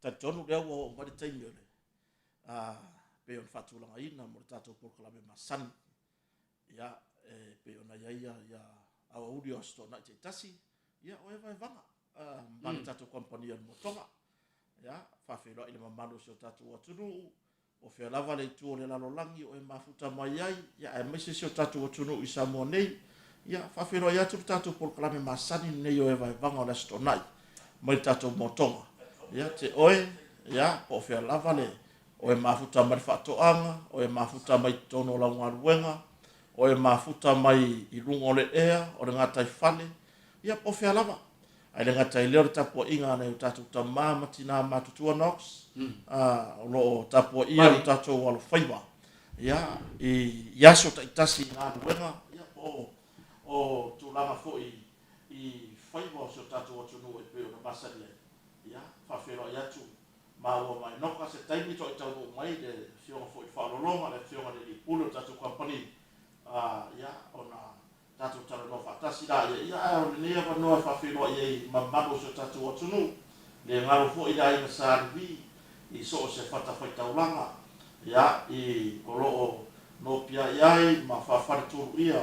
Talitonu lea ua oo mai le taimi o le pei ona faatulagaina mo le tatou polokalame masani. Ia, e pei ona i ai ia aoauli o Aso Toonai taitasi, ia o Evaevaga ma le tatou kamupani a le Motoga. Ia, faafeiloai i le mamalu o si o tatou atunuu, po o fea lava le itu o le lalolagi o e mafuta mai ai, ia aemaise si o tatou atunuu i Samoa nei. Ia, faafeiloai atu le tatou polokalame masani lenei o Evaevaga o le Aso Toonai mai le tatou Motoga. Ia te oe, ia, po o fea lava le o e mafuta mai le faatoaga, o e mafuta mai totonu o lau galuega, o e mafuta mai i luga o le ea, o le gataifale, ia po o fea lava. Ae le gata i lea o le tapuaiga a nai o tatou tama ma tina matutua Knox, o lo o tapuaia lo tatou alofaiva, ia, i aso taitasi i galuega, ia, po o tulaga foi i faiva o si o tatou atunuu e pei ona masani ai. Ia, faafeiloai atu maua ma Enoka se taimi toai taunuu mai le afioga foi i le faaoloologa, le afioga i le Alii Pule o le tatou kamupani, ia, ona tatou talanoa faatasi laia, ia ae o lenei avanoa e faafeiloai ai i mamalu o si o tatou atunuu, le galo foi le aiga Sa Levi i so o se fatafaitaulaga, ia, i o lo o nopiai ai ma faafaletuluia,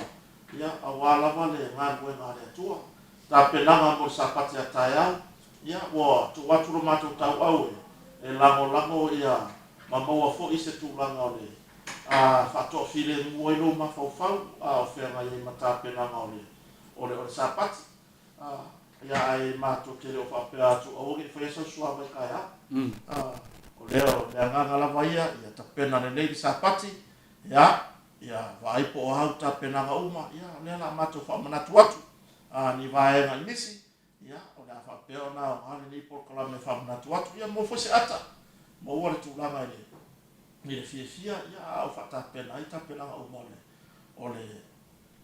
ia, aua lava le galuega a le Atua. Tapenaga mo le Sapati a taeao, ia, ua tuu atu lo matou tauau e lagolago ia ma maua foi se tulaga o le a faatoafilemu ai lou mafaufau a o feagai ai ma tapenaga o le o le o le Sapati. A, ia ae matou te le o faapea atu aua ne i faia sau suavai taeao. A, o lea o le agaga lava ia, ia tapena lelei le Sapati, ia, ia vaai po o a au tapenaga uma, ia o lea o le a matou faamanatu atu a ni vaega i nisi, Ia, o le a faapea ona aoga lenei polokalame e faamanatu atu. Ia, maua foi se ata, maua le tulaga i le, i le fiafia, ia, a o faatapena ai tapenaga uma o le, o le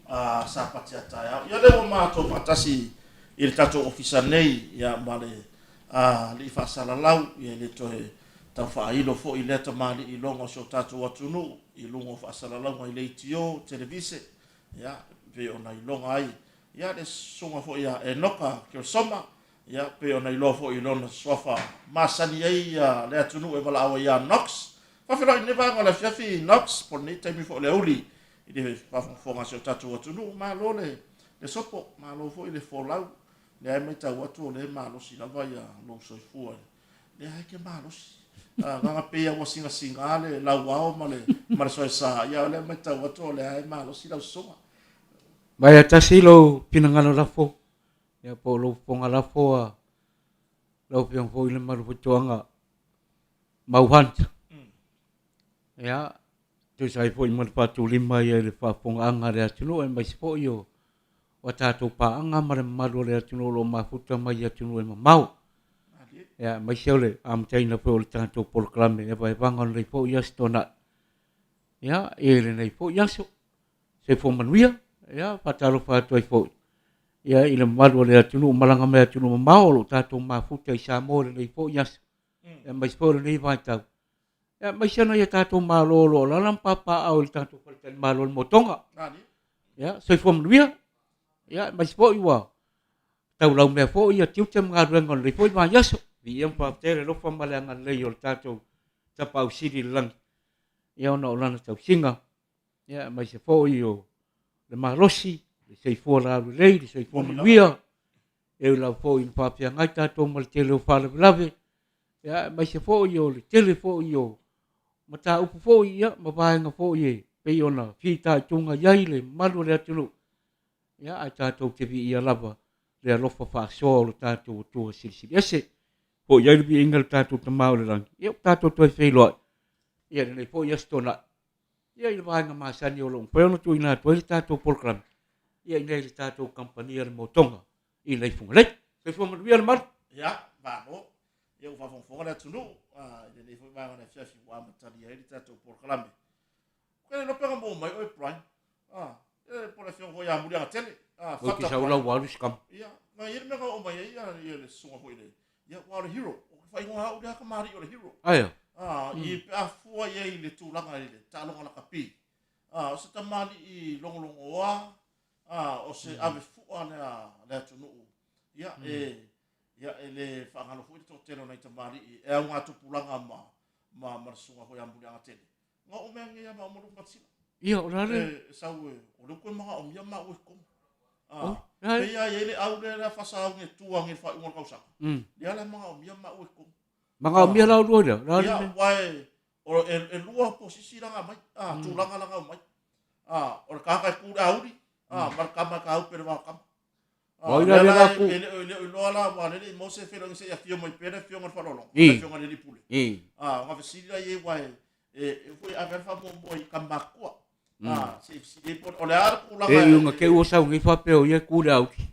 a, Sapati a taeao. Ia, lea ua matou faatasi i le tatou ofisa nei, ia, ma le a, alii faasalalau, ia, e le toe tau faailo foi lea tamalii iloga o si o tatou atunuu i luga o faasalalauga i leitio, televise, ia, pei ona iloga ai Ia, le susuga foi ia Enoka Keosoma, ia, pei ona iloa foi i lona suafa masani ai ia le atunuu e valaau ai ia Knox. Faafeiloai i lenei vaega o le afiafi Knox, po o lenei taimi foi o le aoauli i le faafogafoga a si o tatou atunuu. Malo le, le sopo, malo foi le folau. Lea e matau atu o lea e malosi lava ia lou soifua. Lea e te malosi. Gaga pei ua singasinga le lauao ma le, ma le soesa, ia o lea e matau atu o lea e malosi lau susuga. Mai a tasi lou finagalo lafo, ia po o lou fofoga lafo a lau Afioga foi i le Malu Faitoaga Mau Hunt. Ia, tusa ai foi ma le faatulima ia i le faafofogaaga a le atunuu aemaise foi o a tatou paaga ma le mamalu o le atunuu o lo o mafuta mai i atunuu e mamao. Ia, aemaise o le amataina foi o le tatou polokalame Evaevaga o lenei foi Aso Toonai. Ia, i lenei foi aso. Soifua manuia, ia, faatalofa atu ai foi ia, i le mamalu o le atunuu, malaga mai atunuu mamao o lo o tatou mafuta i Samoa i lenei foi aso, aemaise foi o lenei vaitau. Ia, aemaise nai a tatou Malo o lo o alaala ma papaaao i le tatou faletalimalo o le Motoga. Ia, soifua manuia, ia, aemaise foi ua taulaumea foi ia tiute ma galuega o lenei foi vaiaso. Viia ma faafetai le alofa ma le agalelei o le tatou Tapaau Sili i le lagi, ia ona o lana tausiga ia aemaise foi o le malosi, le soifua laulelei, le soifua manuia, e ui lava foi ina faafeagai tatou ma le tele o faalavelave, ia aemaise foi o le tele foi o mataupu foi ia ma vaega foi e pei ona fitaituga i ai le mamalu o le atunuu, ia ae tatou te viia lava le alofa faasoa o lo tatou Atua Silisili Ese. Foi ai le viiga i le tatou Tama o le Lagi, ia ua tatou toe feiloai ia lenei foi Aso Toonai. Ia i le vaega masani o lo o mafai ona tuuina atu ai le tatou polokalame ia i inei i le tatou kamupani a le Motoga i inei i Fugalei. Soifua manuia le malu. Ia, malo. Ia ua faafogafoga le atunuu i lenei foi vaega o le afiafi ua amatalia ai le tatou polokalame. Ou te le iloa pe na maua mai oe Brian. Ah, e po o le afioga foi ia Muliagatele. Ah, Fata. Ou te sau lau alu si kama. Ia, na i ai le mea na oo mai ai ia le susuga foi le ia aua o le hero. O le faaigoa au lea kamali'i o le hero. Aia. Ah, i pe a fua i ai i le tulaga i le taaloga lakapi. Ah, o se tamalii logologoa, ah, o se ave fua lea a le atunuu. Ia, e Ia, e le faagalo foi le toatele o nai tamalii e augatupulaga ma, ma, ma le susuga foi ia Muliagatele. Na oo mea nei ia ma uma Lupatisila. Ia, o le a le? E, sau e, o lea ua toe manaomia maua i totonu. Ah, Oh, le a? pei lava e i ai le au lea la fasauni e tua nei i le faaiuga o le tausaga. Lea la e manaomia maua i totonu. Manaomia la oulua lea, o le a le Ia, mea? aua e, o, e, e lua posisi la na aumai, ah, tulaga la na aumai. Ah, o le tagata e tu i le auli, ah, ma le tama e tāupe i le va o tama. O ai la lea la ku. E le o iloa la, aua o lea e le i maua se feiloaiga se i afio mai pea le Afioga i le Faaaloaloga, le Afioga i le Alii Pule. A, o na fesili la i ai, aua e, e foi e ave lava le faamuamua i tama matutua. A, se i fesili ai po o le a le tulaga. E iuga te ua sau nei faapea o ia e ku i le auli.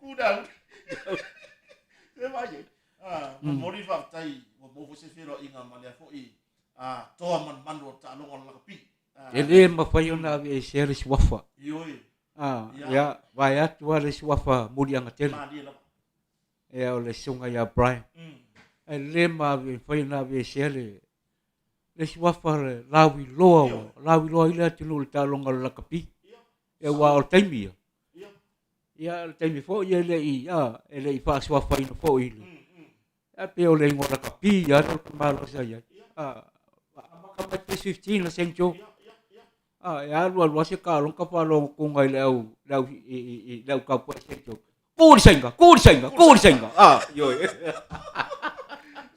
Ku i le auli. Se vaai ai. A, momoli le faafetai ua maua foi se feiloaiga ma lea foi toa manumanu o le taaloga o le lakapi. E le mafai ona aveesea le suafa. Ioe. A, ia, vae atu lava le suafa Muliagatele. Malie lava. Ia, o le susuga ia Brian. Ae le mafai ona aveesea le, le suafa le lauiloa, ua lauiloa ai le atunuu i le taaloga o le lakapi. Ia, aua o le taimi ia. Ia, o le taimi foi e le i, a, e le i faasuafaina foi i le, Ae pei o le igoa lakapi lava lea o le tamaloa sa i ai. Amata mai Place 15 a Saint Joe. E alu alu lava se taaloga ta faalogo atu i le au le au i le au tapuai Saint Joe. Ku le saina, ku le saina, ku le saina. Ioe.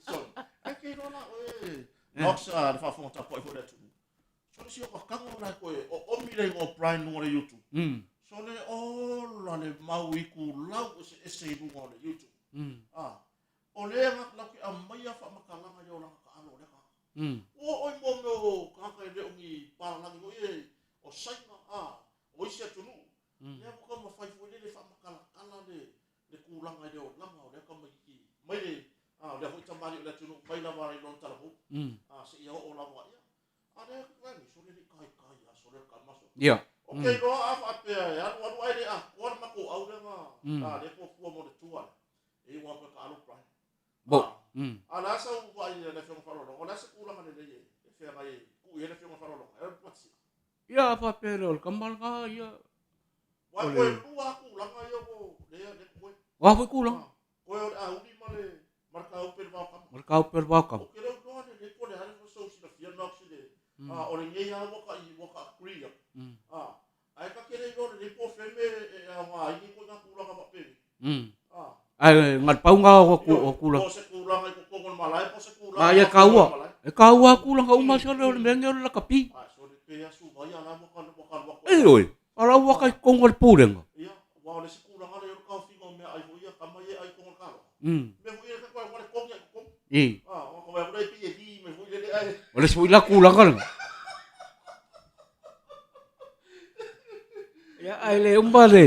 Sorry. Ae kei loa la oe Knox le faafofoga tapuai foi le atunuu. Sole si o kago la koe o omi le igoa o Brian luga o le YouTube. Sole ola le mau itulau eseese i luga o le YouTube. O lea latou te aumaia faamatalaga i le olaga taalo o lea tagata. Ua oo i mua mea o tagata e le o ni palalagi foi e o Saina, o isi atunuu, lea ua taumafai foi lele e faamatalatala le le tulaga i le olaga o lea tamaitiiti mai le o lea foi tamalii o le atunuu mai lava i lona talavou, seia oo lava ia. A lea vaega sole le taitai a sole le tama sole. Ia. O ke iloa a faapea e alu alu ae le atoa le matou au lea na a lea fuafua mo le tua lea. E iu atu e taalo Brian. Bo. A le a sau vaai i le Afioga Faaaloaloga, o le a se tulaga lelei e feagai e tuu i ai le Afioga Faaaloaloga? E alu patisi. Ia, a faapea lea o le tama lena, ia. Ua toe lua lava tulaga ia ua lea lea koe. O a foi tulaga? Koe o le auli ma le ma le kaupe le vaokama. Ma le kaupe le vaokama. Ou te le o iloa lelei po o le a le sou silafia Knox i le o lenei lava ua ta ua ta agree atu. Ae ta te le iloa lelei po o fea le mea e aoga ai nei ituaiga tulaga faapenei. Ae na o le pau lena o tulaga. Po o se tulaga i totonu o le malae po o se tulaga Ma ia taua. E taua lava tulaga uma sole o le mea lenei o le lakapi. Ae sole pe asu vai a la ua ta alu atu. Ioe, a la ua ta i totonu o le pulega. Ia, aua o le isi tulaga lea o le taofiga o meaai foi ia tama ia e ai i totonu o le taloga. Mea foi ia e ta le togi ai i totonu. Ona ta vaai atu lea pei e li mai foi lele ae. O le isi foi la tulaga lena. Ia, ae le uma le.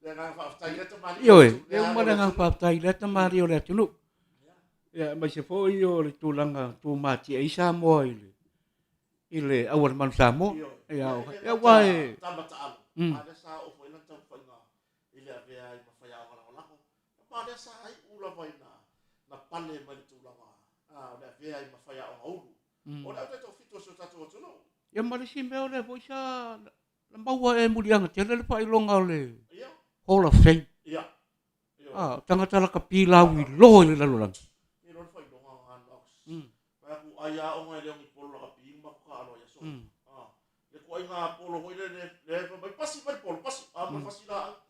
Le agaga faafetai i lea tamalii. Ioe, le uma le agaga faafetai i lea tamalii o le atunuu. Ia, aemaise foi o le tulaga tumatie ai Samoa i le i le auala manu Samoa. Ia, ia aua e tama taalo. A lea sa oo foi lana taumafaiga i le avea ai ma faiaoga lagolago. Ma lea sa iu lava ina na pale mai le tulaga o le avea ai ma faiaoga ulu. O le au taitoafitu o si o tatou atunuu. Ia ma le isi mea o lea foi sa Na maua e Muliaga tele le faailoga o le Hall of Fame. Ah, o tagata lakapi lauiloa i le lalolagi.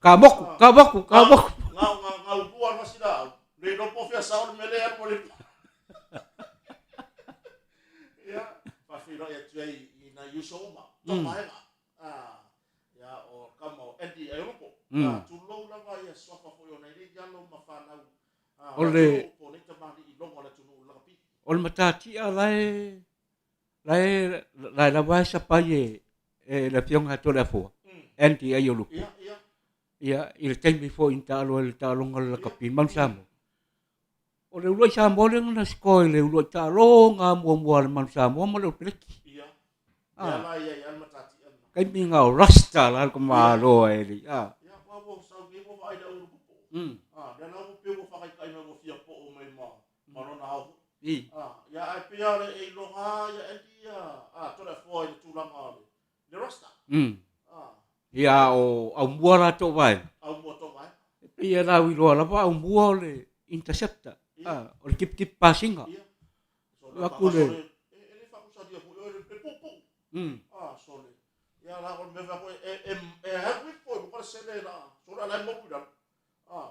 Ka moku, ka moku, ka moku. Ā, ia, o tama o Andy Aiolupo. Ā, tulou lava ia suafa foi o nei nei alo ma whanau, ā, O le, po o nei tamalii i logo a le atunuu i lakapi. O le matatia la e, la e, la e lava e sapai e, e le Afioga ia Toleafoa, Andy Aiolupo. Ia, ia. Ia, i le taimi foi na taalo ai i le taaloga o le lakapi i Manu Samoa. O le uluai Samoa lea na score i le uluai taaloga muamua a le Manu Samoa ma le Olepeleki. Ia. Lea la i ai lava le matatia lena. Taimi na o Rasta la le tamaloa e alii. Ia, aua ua sau nei ua vaai i le au ulu popo. Lea la ua pei ua faataitai mai ua fia poo mai ma ma lona ao foi. Ia ae pei lava e iloga lava ia Andy ia Toleafoa i le tulaga o le Rasta. Ia, o Aumua la tou vaega. Aumua tou vaega. E pei pei e lauiloa lava aumua o le interceptor, o le tipitipi pasiga. Atu le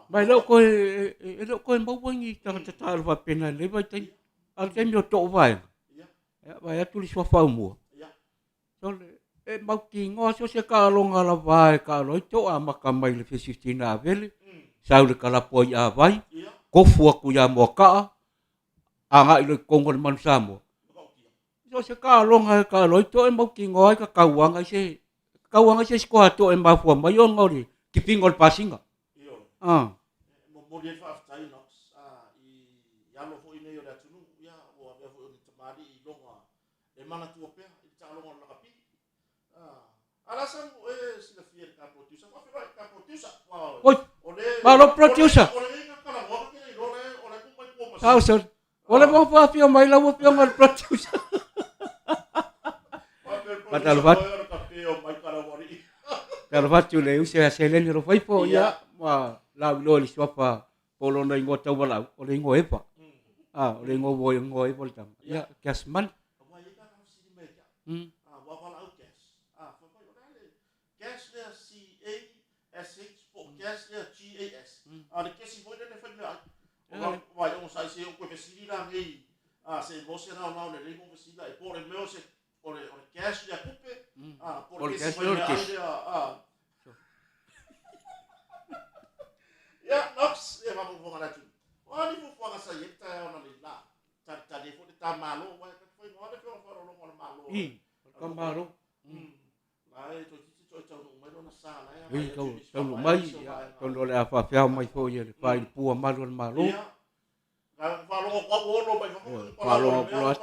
Ma e le o toe, e le o toe maua ni tagata taaalo faapena i lenei vaitaimi. A o le taimi o Toovaega, ia, vaai atu le suafa aumua, sole, e mautinoa so o se taaloga lava e taalo ai Too, amata mai le fitifina Avele, sau i le kalapu a Iavai, tofu atu ia Moataa, agai loa i totonu o le Manu Samoa. So o se taaloga e taalo ai Too e mautinoa ai tatau lava ona i se tatau lava ona i se isi toatoa e mafua mai ona o le tipiga o le pasiga. Ah. E momoli ai le faafetai Knox i alo foi nei o le atunuu, ia ua avea foi o ni tamalii iloga e manatua pea i le taaloga o le lakapi. Oi, malo producer. Thousand. Ua leva ona faafia mai lau afioga le producer. Faatalofa atu. Faatalofa atu le uso ia Seleni Lofaifo, ia, ma lauiloa i le suafa po o lona igoa taualaau, o le igoa Eva. Ah, o le igoa ua igoa Eva le tama. Ia, Gasman. Gas lea C-A-S-H po o gas lea G-A-S. A o le kesi foi lele e fai meaai. O vai onosai se i ou toe fesili la nei, a se i maua se laolao lelei ma ou fesili laia, po o le mea o se o le o le cash lea tupe, a po o le kesi fai meaai lea, a. Ia, Knox, ia faafogafoga a le atunuu. O a ni fuafuaga sa i ai le taeao analeila? Talitali ai foi le ta Malo, aua e fai le afioga faaaloaloga o le Malo. I, o le ta Malo. I, taunuu mai, ia, atonu o le a faafeao mai foi e le faailipua malu o le Malo. Faalogo atu loa.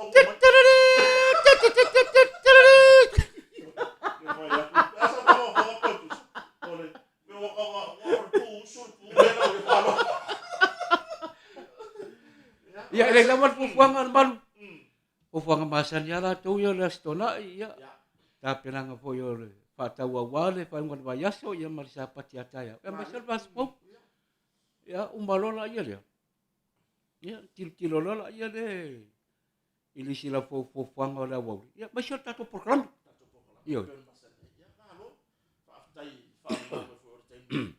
Ia, e leai lava le fuafuaga a le malu. Fuafuaga masani lava latou ia o le Aso Toonai, ia, tapenaga foi o le faatauaua le faaiuga o le vaiaso, ia ma le Sapati a taeao, aemaise o le vaiaso fou. Ia, uma loa laia lea, ia, tilotilo loa laia lea i le isi lau fuafuaga o le aoauli, ia, aemaise o le tatou polokalame. Ioe. Faafetai i le faamoemoe foi o le taimi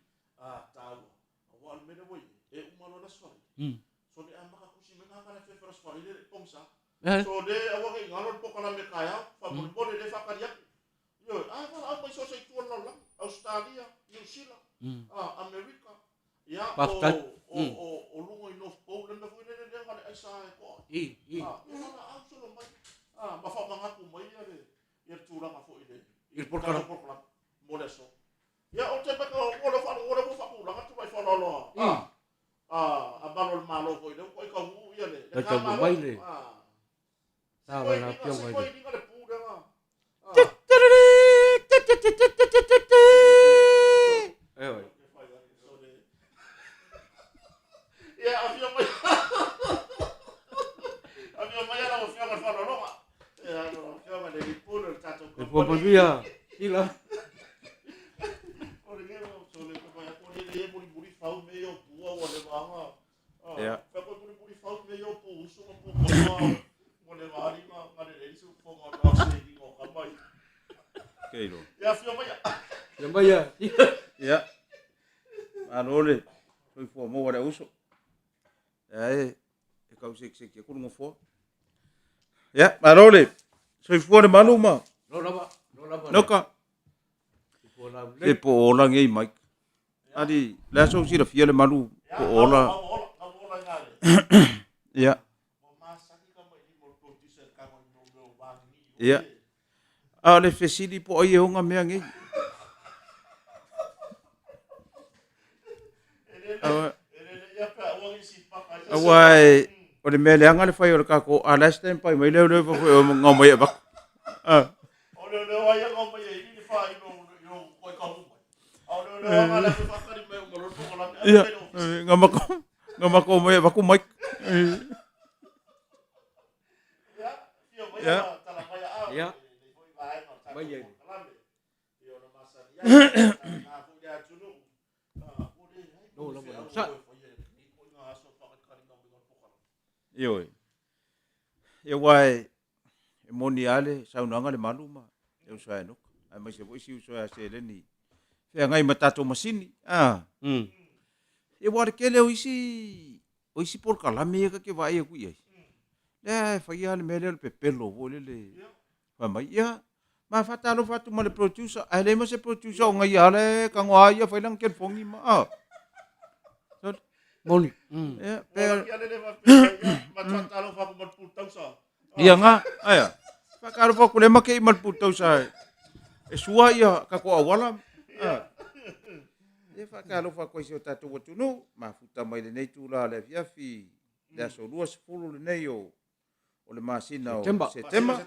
taua. Aua o le mea lea ua i ai, e uma loa le Aso Faraile, sole amata tusi mai tagata la e fefe i le Aso Faraile e le i pogisa. So le aua ne i galo le polokalame taeao, faamolemole lea e faatali atu. Ioe, a e valaau mai so o se itu o le lalolagi, Ausetalia, Niu Sila, Amerika, ia, o luga i North Pole, le mea foi lele lea na o le aisa lava e toa ai. E valaau solo mai, ma faamanatu mai le tulaga foi i le polokalame mo le aso. Ia, ou te matau atu o lea ua o lea ua faatulaga tulaga faaaloalo a a malu o le Malo foi lea ua toai taunuu ia le le ta Malo. Mai le sa o la afioga i le le pu lea na. Ioe. Ia, afio mai. Afio mai lau afioga i le faaaloaloga. Ia, lau afioga i le Alii Pule o le tatou E pua manuia, Sila. O le gero, so le fai atu le le mulimuli fau me yo pua ua le vaga. Ia. Fai ko mulimuli fau me yo pu usu ma pu koa. Mo le vaali ma ma le le su fonga o na se ki o kamai. Keilo. Ia afio mai. Afio mai. Ia. Malo le soifua maua le uso. Ia e kau sekiseki atu le nofoa. Ia, malo le soifua le malu ma. Lo lava, lo lava. Noka. Se po o ola ngei mai. Ali, le aso silafia le malu po o ola. Ia. Ia. A o le fesili po o ai e ona mea nei. Aua e, o le mea leaga le fai o le tatou, a la e stand by mai leoleo fai foi o ngao mai e avatu. Ah. O leoleo ai ngao mai e ili le faailo i lou koe kahu mai. A o leoleo anga la e faatali mai uma loa le polokalame. Ia, nga mako mai e avatu mai. Ia, Ia. Mai e. Lou lava le onosai. Ioe. Ia aua e moni lava le saunoaga a Lemalu ma le uso a Enoka, aemaise foi si uso ia Seleni feagai ma tatou masini. A. Ia aua o le tele o isi o isi polokalame ia ta te vaai atu i ai, lea e faia le mea lea o le pepelo foi lele fai mai, ia, ma faatalofa atu ma le producer, ae leai ma se producer o gaia la e tago a ia fai lana telefoni ma, a. Moni. Ia, pe... Ia nga, aia. Faatalofa atu lea ma te i ma le pultausa e sua ia tatou auala. Ia faatalofa atu ai i si o tatou atunuu, mafuta mai lenei itula o le afiafi, le aso 20 lenei o le masina o Setema.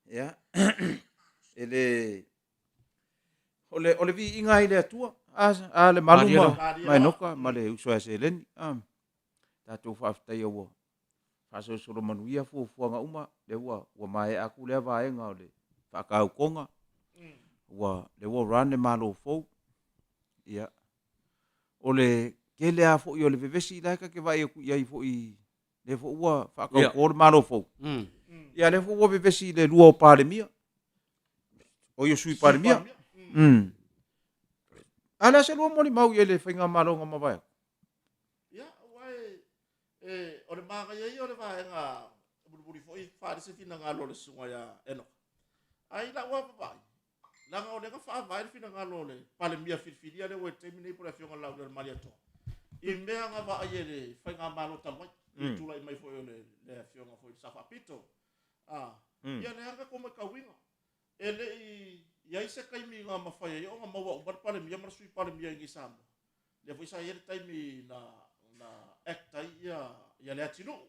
Ia, e le... O le, o le viiga ai le Atua, a le malu ma Enoka ma le uso ia Seleni. Tatou faafetaia ua faasolosolo manuia fuafuaga uma, lea ua, ua maea atu lea vaega o le faatautoga, ua, lea ua run le Malo fou. Ia, o le tele lava foi o le vevesi la e ta te vaai atu i ai foi, lea foi ua faatauto le Malo fou. Ia, lea foi ua vevesi i le lua o Palemia, o ia Sui Palemia. A o le a se lua molimau i ai i le faigamalo na mavae atu? Ia, aua e E, o le manaia ia o le vaega mulimuli foi faaali se finagalo o le susuga ia Enoch. Ae i lau lava vaai, leaga o lea na faavae le finagalo o le Palemia filifilia lea ua i le taimi nei po o le Afioga i le Laaulialemalietoa i mea na vaai e le faigamalo talu ai, i le tulai mai foi o le Afioga foi i le Sao Faapito. Ia lea na tatou matauina, e le i i ai se taimi na mafai ai ona maua uma le Palemia ma le Sui Palemia i inei i Samoa. Lea foi sa i ai le taimi na na act ai ia ia Leatinuu.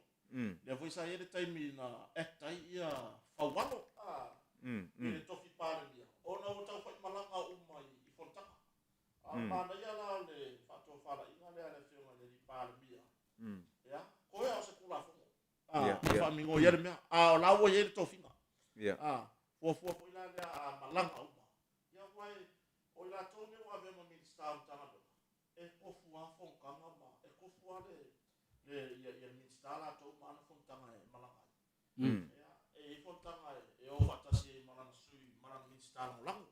Lea foi sa i ai le taimi na act ai ia Faualo a i le tofi Palemia ona ua tau faimalaga uma i fonotaga. A o le manaia la o le faatofalaiga lea a le Afioga i le alii Palemia, ia, toe lava o se Tulafono a faamigoi ai le mea, a o la ua i ai le tofiga. A fuafua foi la lea a malaga uma. Ia aua o i latou nei ua avea ma Minisita o Matagaluega, e tofu lava fonotaga ma e tofu lava le, le, ia, ia le Minisita latou ma ana fonotaga e malaga ai. Ia, e i ai fonotaga e o faatasi ai ma lana sui, ma lana Minisita lagolago.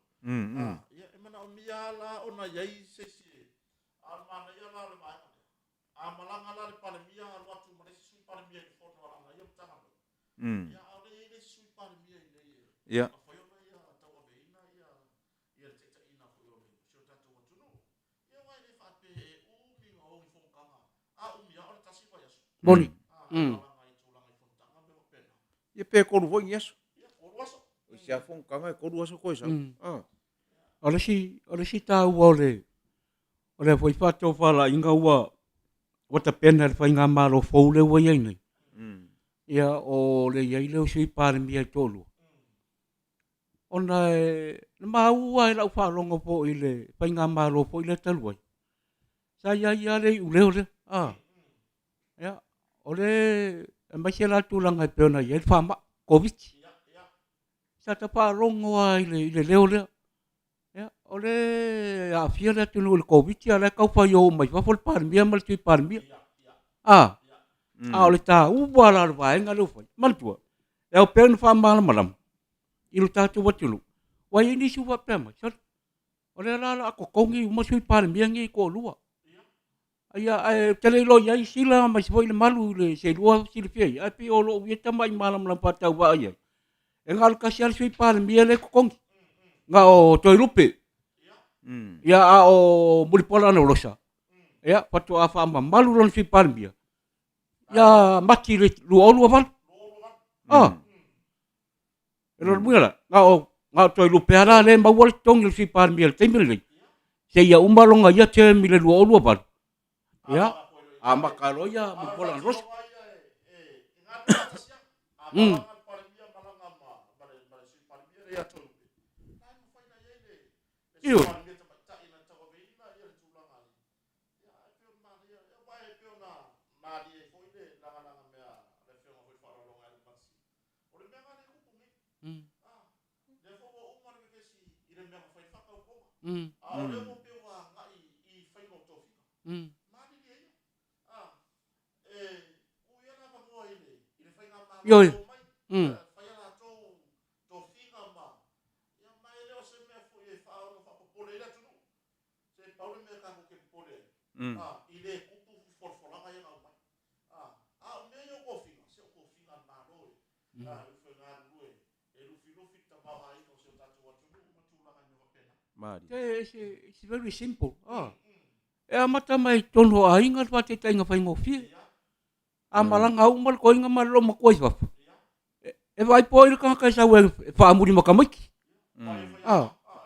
Ia, e manaomia lava la ona i ai se isi e, a o le manaia la o le vaega lea, a malaga la le Palemia alu atu ma le isi Sui Palemia i le fono a lana ia Matagaluega, Ia, a o lea e i ai le isi Sui Palemia i inei e mafai ona ia tauaveina ia le taitaiina foi o si o tatou atunuu. Ia aua e le faapea e umi ona o ni fonotaga, a umi lava o le tasi vaiaso. Moni. A malaga i tulaga i fonotaga ma mea faapena. Ia pe tolu foi ni aso. Ia, tolu aso. O isi lava fonotaga e tolu aso toe sau. O le isi, o le isi taua o le, o lea foi faatofalaiga ua, ua tapena e le faigamalo fou lea ua i ai nei, ia o le i ai lea o Sui Palemia e toalua, ona e, na maua lava i lau faalogo foi i le faigamalo foi lea talu ai, sa i ai lava le iuleo lea, a, ia, o le, aemaise la tulaga e pei ona i ai le faamai, Koviti. Sa ta faalogo lava i le, i le leo lea. Ia, o lea e aafia le atunuu i le Koviti, a o la e tau faio uma i fafo le Palemia ma le Sui Palemia. A, a o le taua la o le vaega lea ua fai, manatua, e ao pea ona faamalamalama i lo tatou atunuu, ua i ai nisi ua faapea mai, sole, o lea la o le a totogi uma Sui Palemia nei e toalua. Ia, ae ou te le iloa i ai Sila aemaise foi Lemalu i le seelua silafia ia, ae pei o lou ia tamai malamalama faatauvaa i ai, e na o le tasi lava le Sui Palemia lea e totogi, na o Toelupe. Ia, a o Mulipola Anarosa, ia, faatoa faamamalu lona Sui Palemia ia Mati i le 2028. Ah. E lona uiga la, na o, na o Toelupe lava la lea e maua le totogi o le Sui Palemia i le taimi lenei, seia uma lona ia term i le 2028. Ia, amata loa ia Mulipola Anarosa. Ioe. Ioe. It's very simple. E amata mai i totonu o aiga le faataitaiga faigofie. A malaga uma le toeaina ma le loomatua i fafo, e vaai poa i le tagata e sau e faamuli ma tamaiti.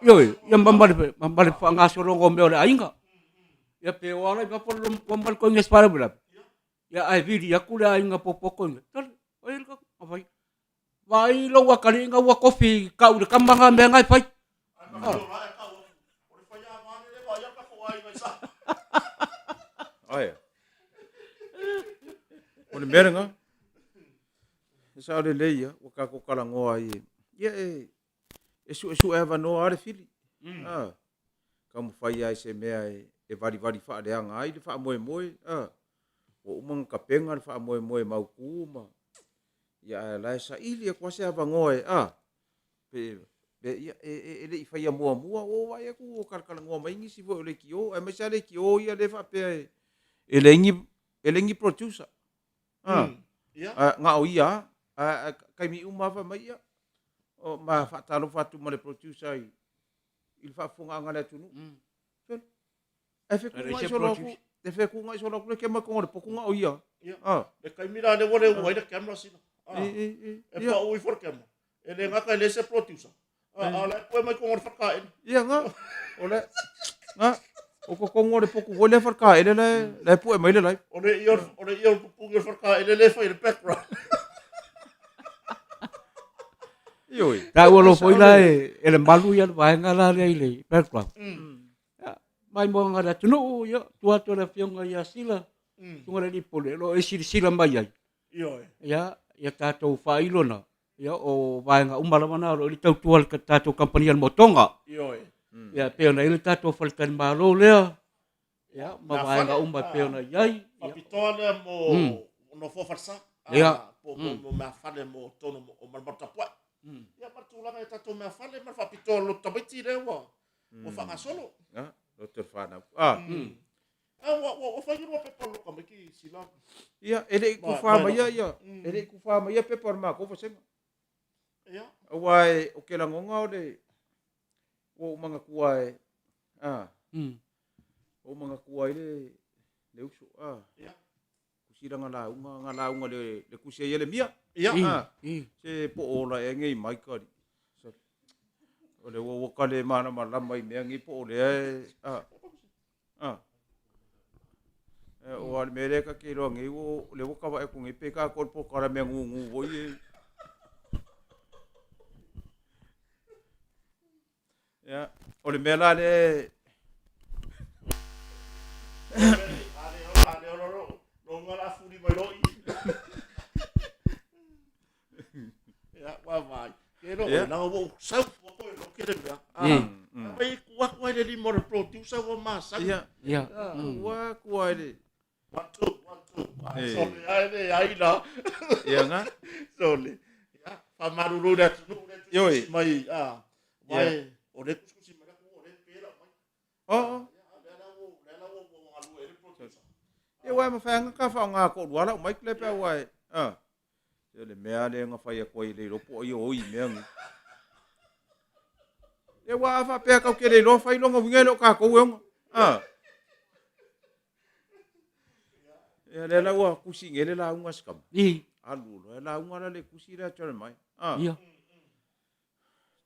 Ioe, ia ma le faagasologa o mea o le aiga. Ia pe o ala i fafo le loomatua ma le toeaina i se faalavelave, ia ae vili atu le aiga popoto ina, sole, o ai le tagata na fai? Vaai lou atalii ina ua tofi tau i le tama na mea na e fai. Aia. O le mea lena, e sao lelei ia, ua tatou talanoa ai e, ia e, e suesue avanoa lava le fili. Mm. Ah, taumafai lava i se mea e, e valivali faaleaga ai le faamoemoe. Ah, ua uma ona tapena le faamoemoe mautu ma Ia ae la e saili atu lava se avanoa e, a, pe, pe, ia, e, e, e le i faia muamua, ua ou vaai atu ua talatalanoa mai nisi foi o leitio, aemaise lava leitio ia lea e faapea e, e leai ni, e leai ni producer. A, mm. Ia. A, na o ia lava. A, a, taimi uma lava fai mai, ia, o, ma faatalofa atu ma le producer i, i le faafofogaaga a le atunuu. Mm. Ae fetuunai solo atu, e fetuunai solo atu le kema kongo le potu na o ia. Ah. Le taimi la lea ua le ua ai le camera sina. Ah. E pau ifo le camera. E le gata e le se producer. Ah, a o la e pue mai kongo le whakaele. Ia nga. O le nga o ko kongo le potu foi le whakaele le le pue mai le live. O le ia o le ia o pupungi o le whakaele le whai le background. Ioi. Taua loa foi la e, e le malu ia le vaega la lea i le background. Ia, mai moaga le atunuu, ia, tua atu le afioga ia Sila, susuga le alii pule, o lo o e silasila mai ai. Ioe. Ia, ia tatou faailo na, ia, o vaega uma lava na o lo o i le tautua le tatou kamupani a le Motoga. Ioe. Ia, e pei ona i ai le tatou faletalimalo lea, ia, ma vaega uma e pei ona i ai. Faapitoa lea mo nofoa falesa. Ia. Po mo mea fale mo totonu o Malumalu Tapuai. Ia, ma le tulaga i tatou mea fale ma le faapitoa o le lotu tamaiti lea ua ua faagasolo. Ah, lotu o le fanau. Ah. Ah, ua ua ua fai lua pepa o le lotu tamaiti sila. Ia, e le i tufa maia ia, e le i tufa maia pepa o le matou vasega. Ia. Aua e, o ke lagona o le, ua ou manatua e, ah, ua ou manatua ai le, le uso, ah. Ia. Kusi lana lauga, nga lauga le, le kusi ai Ielemia. Ia. Ah, se po o ola ea ngei mai ka li. O le ua ua ka le malamalama i mea nei po o lea e, ah, ah. O a le mea lea ka te iloa nei, ua, lea ua kavae atu nei pe tatou le polokalame a gugu foi e. Ia, o le mea la lea Ia, Ia, ua atu ai le One, two, one, two. Ah, eh. Sole, ai le, ai la. Ia nga. Sole. Ia, whamaruru le atunuu le Ioi. Mai, ah, mai, o le kusikusi mai aku, o le pera mai. Oh, oh. Ia uae mawhai anga ka wha ngā ko rua lau mai kle pea uae. Ah. Ia le mea le nga whai a koe le ropo ai o i mea ngi. Ia ua a wha pea kau ke le loa whai longa winga le o kākou e onga. Ah. Ia lea la ua kusi nge le lauga se kama. I. Alu loa e lauga la le kusi lea Jeremiah. Ah. Ia.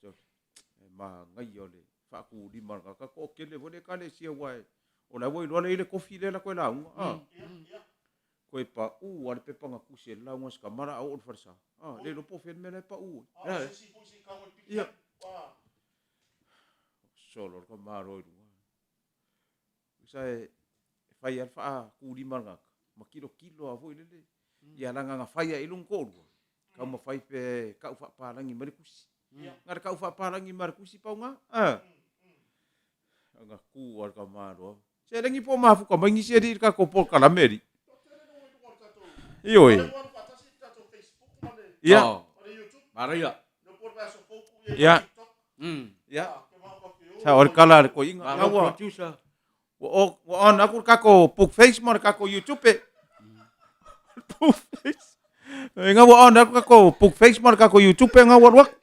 E manaia o le faatulima o le tagata toatele foi le ekalesia aua e o la e ua iloa lea i le kofi lea latou e lauga. Ah. Toe pau lava le pepa na tusi ai le lauga a si tama la a oo i le falesa. Ah, le iloa po o fea le mea la e pau ai. Ia. Solo le tamaloa i luga. Sa e fai lava le faatulima a le tagata, ma tilotilo lava foi lele. Ia leaga na fai lava i lona toalua, taumafai pe tau faapalagi mai le tusi. Na o le tau faapalagi mai o le tusi pau na. A na tu lava le tamaloa. Seleni po o mafuka mai nisi alii i le tatou polokalame alii. Ioe. Ia. Manaia. Ia. Ia. Sa o le kala a le toeaina. Malo producer. Ua on aku le tatou book face ma le tatou YouTube. Book face. E nga ua on aku le tatou book face ma le tatou YouTube nga ua alu atu.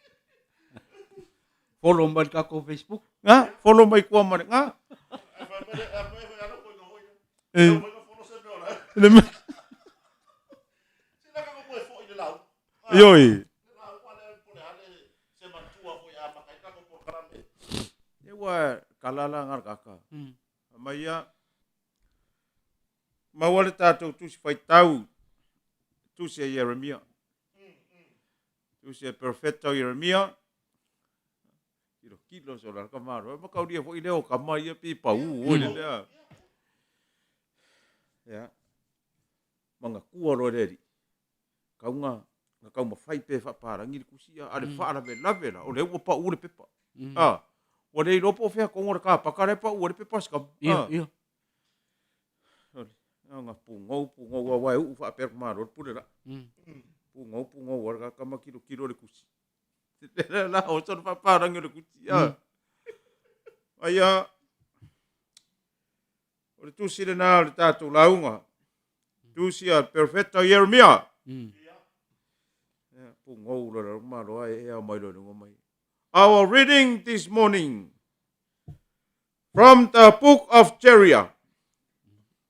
Follow mai le tatou Facebook. Nga, follow mai kua ma le nga. E. Le me. Ioi. E ua kala la ngar kaka. Mai ia maua le tatou tusi faitau tusi a Ieremia. Tusi a Perfetto Ieremia. Kilo kilo so la ka maro. Ma kaulia foi leo ka mai ia pi pau o le lea. Ya. Manga kua lo le ri. Kaunga nga kau mawhai pe whaparangi le kusi a le whaalawe lave la o le ua pa u le pepa. Ah. Ua le iloa po o fea kongo le ka paka le pa u le pepa ska. Ia, ia. Nga pugou, pugou aua e uu faapea le malo le pule la. Pugou, pugou a le kama kilo kilo le kusi. Le la oso le faapalangi o le kusi. Aia, o le tusi lena o le tatou lauga. Tusi a Perfeta Ieremia. Pugou le malo e ea mai lo lunga mai. Our reading this morning from the book of Jeremiah.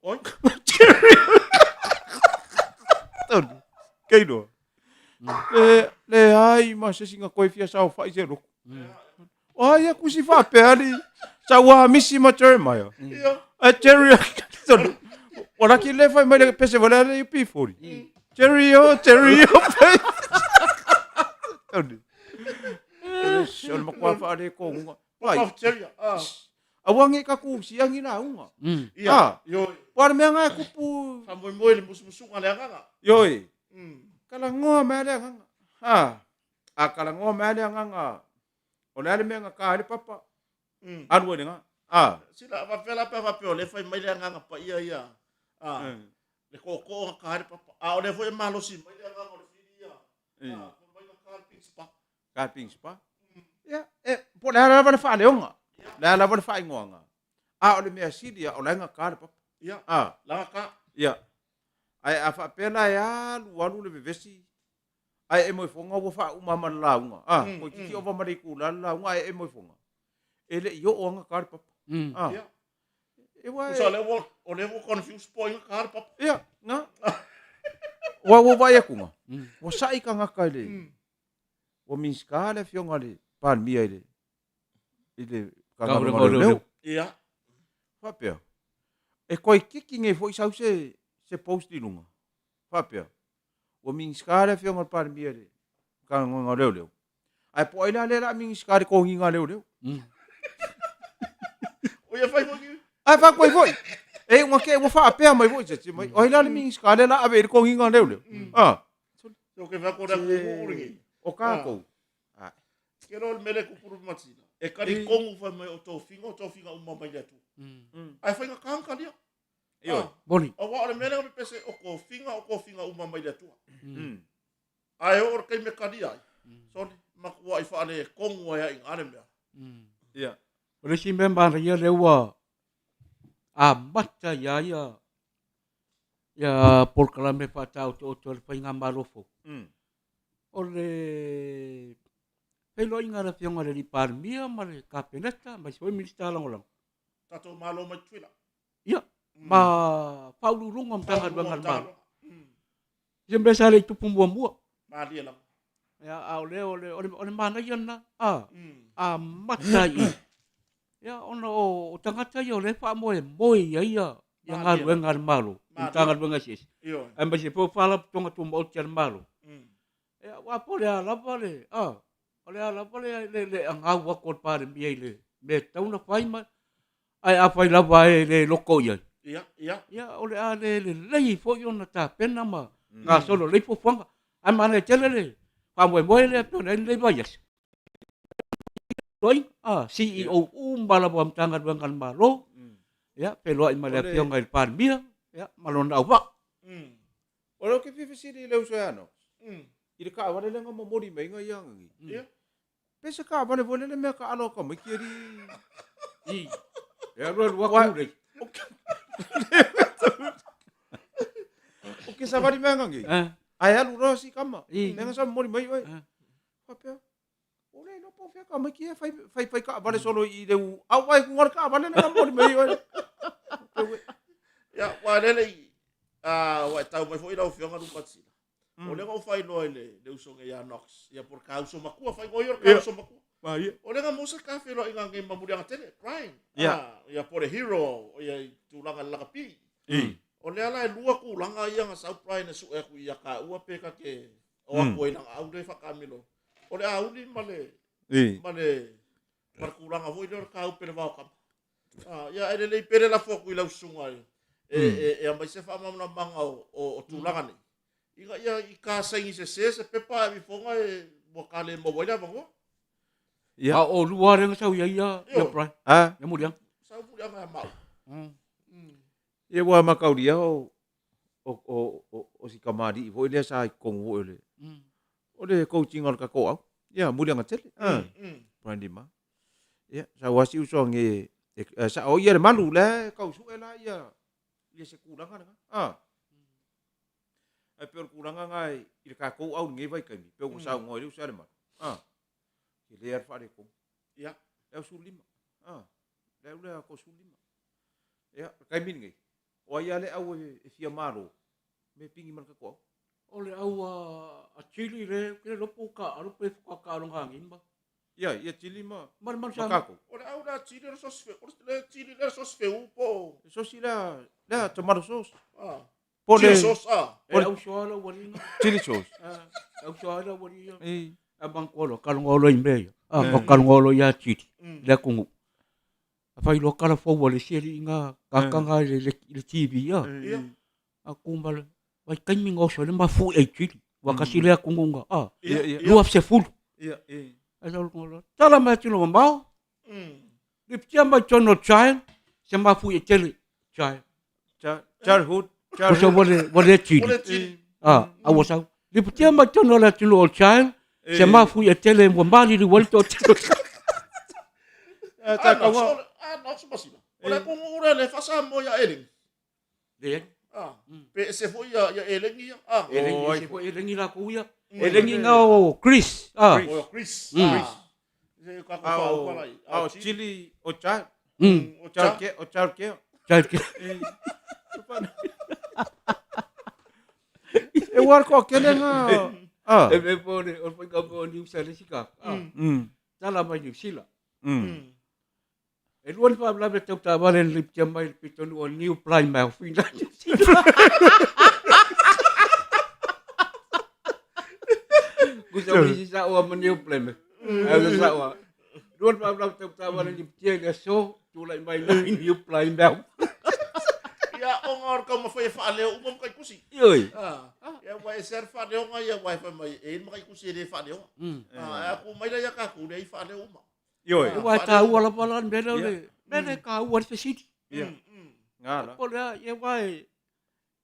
Oi, Jeremiah. Tonu, kei roa. Le, le ai ma se singa koe fia sao whai se roku. O ai aku si whapea li, sa ua misi ma Jeremiah. A Jeremiah, tonu, o laki le whai mai le pese wale le upi fori. Jerry o, Jerry o, Tonu. O le makua wha le kongunga. Pai. Aua nge ka ku si angi la unga. Ia, Ah. ioi. Po le mea ngai kupu. Faamoemoe i le musumusuga a le agaga. Ioi. Kalagoa mai le agaga. Ha. A kalagoa mai le agaga. O le a le mea nga ka le papa. Alu ai le nga. Ah. Sila faapea la pe a faapea o lea e fai mai le agaga paia ia. Ah. Le tootoo ga ka ai le papa. A o lea foi e malosi mai le agaga o le fili ia. Ah, fai mai ga ka le Principal. Ka Principal. Ia, e, po o le a lava le faaleoga. Le a lava le faaigoaga. A o le mea sili ia, o la e gata le papa. Ia, Ah. la gata. Ia. Ae a faapea la e alu alu le vevesi, ae e moefoga ua faauma ma le lauga. Ah, toeitiiti ova ma le itula le lauga ae e moefoga. E le i oo aga ka le papa. Ah. Ia. E ua Tusa o lea ua, o lea ua confuse po o ai gata le papa. Ia, na. Ua ua vaai atu nga. Ua sa'i tagata i le ua Minisita le afioga i le Palemia i le i le Matagaluega o Leoleo. Ia. Faapea, e toe kiki nei foi sau se se post i luga. Faapea, ua Minisita le afioga i le Palemia i le Matagaluega o Leoleo. Ae po o ai la lea o le a Minisita i le Kogiga a Leoleo. O ia fai foi ni. Ae faaku ai foi. E iuga ke ua faapea mai foi se isi mai, o ai la le Minisita lea o le a ave i ai le Kogiga a Leoleo. Ah. So ke whea kore aku uu ringi. O kākou. Ah. Ke roa le mele kupuru matina. E kari kongu whai mai o tō finga, o tō finga uma mai le atua. Ai whainga kānga lia. Ioi. Moni. A wā o le mele o pese o kō finga, o kō finga uma mai le atua. Ai o le kai me kari ai. Sorry, makua i whaale kongu ai ai ngā le mea. Ia. O le isi mea manaia lea ua amata ia ia ia polokalame faataotooto a le Faigamalo fou. O le feiloaiga a le Afioga i le Alii Palemia ma le Kapeneta aemaise foi Minisita Lagolago. Tatou Malo mai Tutuila. Ia, ma Faauluuluga o Matagaluega a le Malo. Se mea sa le i tupu muamua. Malie lava. Ia, a o lea o le, o le, o le manaia lena, a, amata i i. Ia, ona o, o tagata ia o lea e faamoemoe i ai ia, ia galuega a le Malo, i Matagaluega eseese. Aemaise foi o Faalapotopotoga Tumaoti a le Malo. Ia, aua po o le a lava le, a, o le a lava le, le, le agau atu a le Palemia i le mea e tatau ona fai ma, ae afai lava e le loko i ai, Ia, ia. ia, o le a le lelei foi ona tapena ma gasolo lelei fuafuaga. Ae manaia tele le faamoemoe lea pei ona i ai lenei vaiaso. A, CEO uma lava o Matagaluega a le Malo. Ia, feiloai ma le Afioga i le Palemia, ia, ma lona auvaa. O lea ou te fia fesili i le uso ia Knox, i le taavale lea na momoli mai ai ia aga nei, pe se taavale foi lele mea taalo a tamaiti alii. I, e alu alu atu lei. O ke savali mai aga nei, ae alu loa si tama, mea na sa momoli mai oe. Faapea, O le iloa po o fea tamaiti ia fai fai fai taavale solo i le u au ai kuga o le taavale lea na momoli mai oe. Ia, ua lele i, ua e tau mai foi lau Afioga Lukatsila. O lea na ou faailoa i le, le uso nei ia Knox, ia po o le ka uso matua, faaigoa ia o le ka uso matua. Ia. O lea na maua se ka feiloaiga nei ma Muliaga Tele, Brian. Ia. Ia po o le hero, ia i tulaga i le lakapi. O lea la e lua tulaga ia na sau Brian e sue atu ia taua pe ta te o atu ai lana au lea e faataamilo. O le auli ma le ma le ma le tulaga foi lea o le kaupe le vao kama. Ah, ia e lelei pele lafo atu i lau susuga e e e aumai se faamalamalamaga o o tulaga nei. Ina ia i ka saini sese se pepa ae ifoga e ua ka le maua ai le avanoa. Ia. A o lua lea na sau i ai ia ia Brian. Ah. Ia Muliaga. Sau Muliaga ia mau. Ia ua mataulia o o o o o si kamali'i foi lea sa i totonu foi o le o le coaching a le tatou au. Ia Muliaga tele. Ah. Brian Lima. Ia sau lava si uso age e sa'o ai ia le malu la e tau sue la ia ia se tulaga lena. Ah. Ae pei o le tulaga lena i le tatou au i lenei vaitaimi, pei ua saunoa ai le uso ia Lemalu. Ah. Tele lava le faaletonu. Ia. Le au 15. Ah. Le au lea 35. Ia, o le taimi lenei, o ai lava le au e fia malo, me pigi ma le tatou au. O le au a Chili le, ou te le iloa po o taaalo pe faatoa taaloga nei ma. Ia, ia Chili ma. Ma le Manu Ma Samoa. tatou. O le au lea a Chili o le sosi feu, o le Chili lea o le sosi feu po o. Le sosi lea, lea tomato sauce. Ah. Po o le. Chili sauce, ah. E ausoa lau alii. Chili sauce. E ausoa lau alii ia. Ei. A manatua loa, talanoa loa i mea ia. A, talanoa loa ia Chili, le atunuu. Afai loa tala fou a le isi alii na tataga i le TV a. Ia. A tu ma le vaitaimi na oso ai le mafuie i Chile. Ua tasi lea atunuu na a. Ia, ia. 20. Ia, ia. Ai sau loa, tala mai atunuu mamao. Lipitia mai totonu o Chile, se mafuie tele Chile. Childhood. O se ua le, ua le Chile. Ua le Chile. A, a ua sau. Lipitia mai totonu o le atunuu o Chile, se mafuie tele ua maliliu ai le toatele. A, Knox Masina. O le atunuu lea le faa-Samoa ia Eleni. Leai. Ah, pe ese foi ia, ia elegi ia. Ah. Elegi, ese foi elegi lakou ia. Elegi na o Chris. Ah. O Chris. Ah. Se ka ko fa o pala i. Ah, o Chili, o Chad. O Chad ke, o Chad ke. Chad ke. E war ko kele nga. Ah. E me po le, o foi ka po ni usale sika. Ah. Tala mai New Zealand. E lua ni faalavelave tau taavale na lipitia mai le pitonuu o New Plymouth i Niu Sila. Kusa o nisi sa'o ma New Plymouth. Ae o se sa'o a. Lua ni faalavelave tau taavale na lipitia i le aso, tulai mai i New Plymouth. Ia, ona o le taumafai e faaleo uma matautusi. Ioe. Ah, ia, ua ese lava le faaleoga ia, aua e fai mai, e i ai le mataitusi e le faaleoga. Ah, ae a tu mai la ia tatou, leai, faaleo uma. Ioe. Aua e taua lava la le mea lea o le mea lea e taua ai le fesili. Ia. Nga la. Po o le a, ia aua e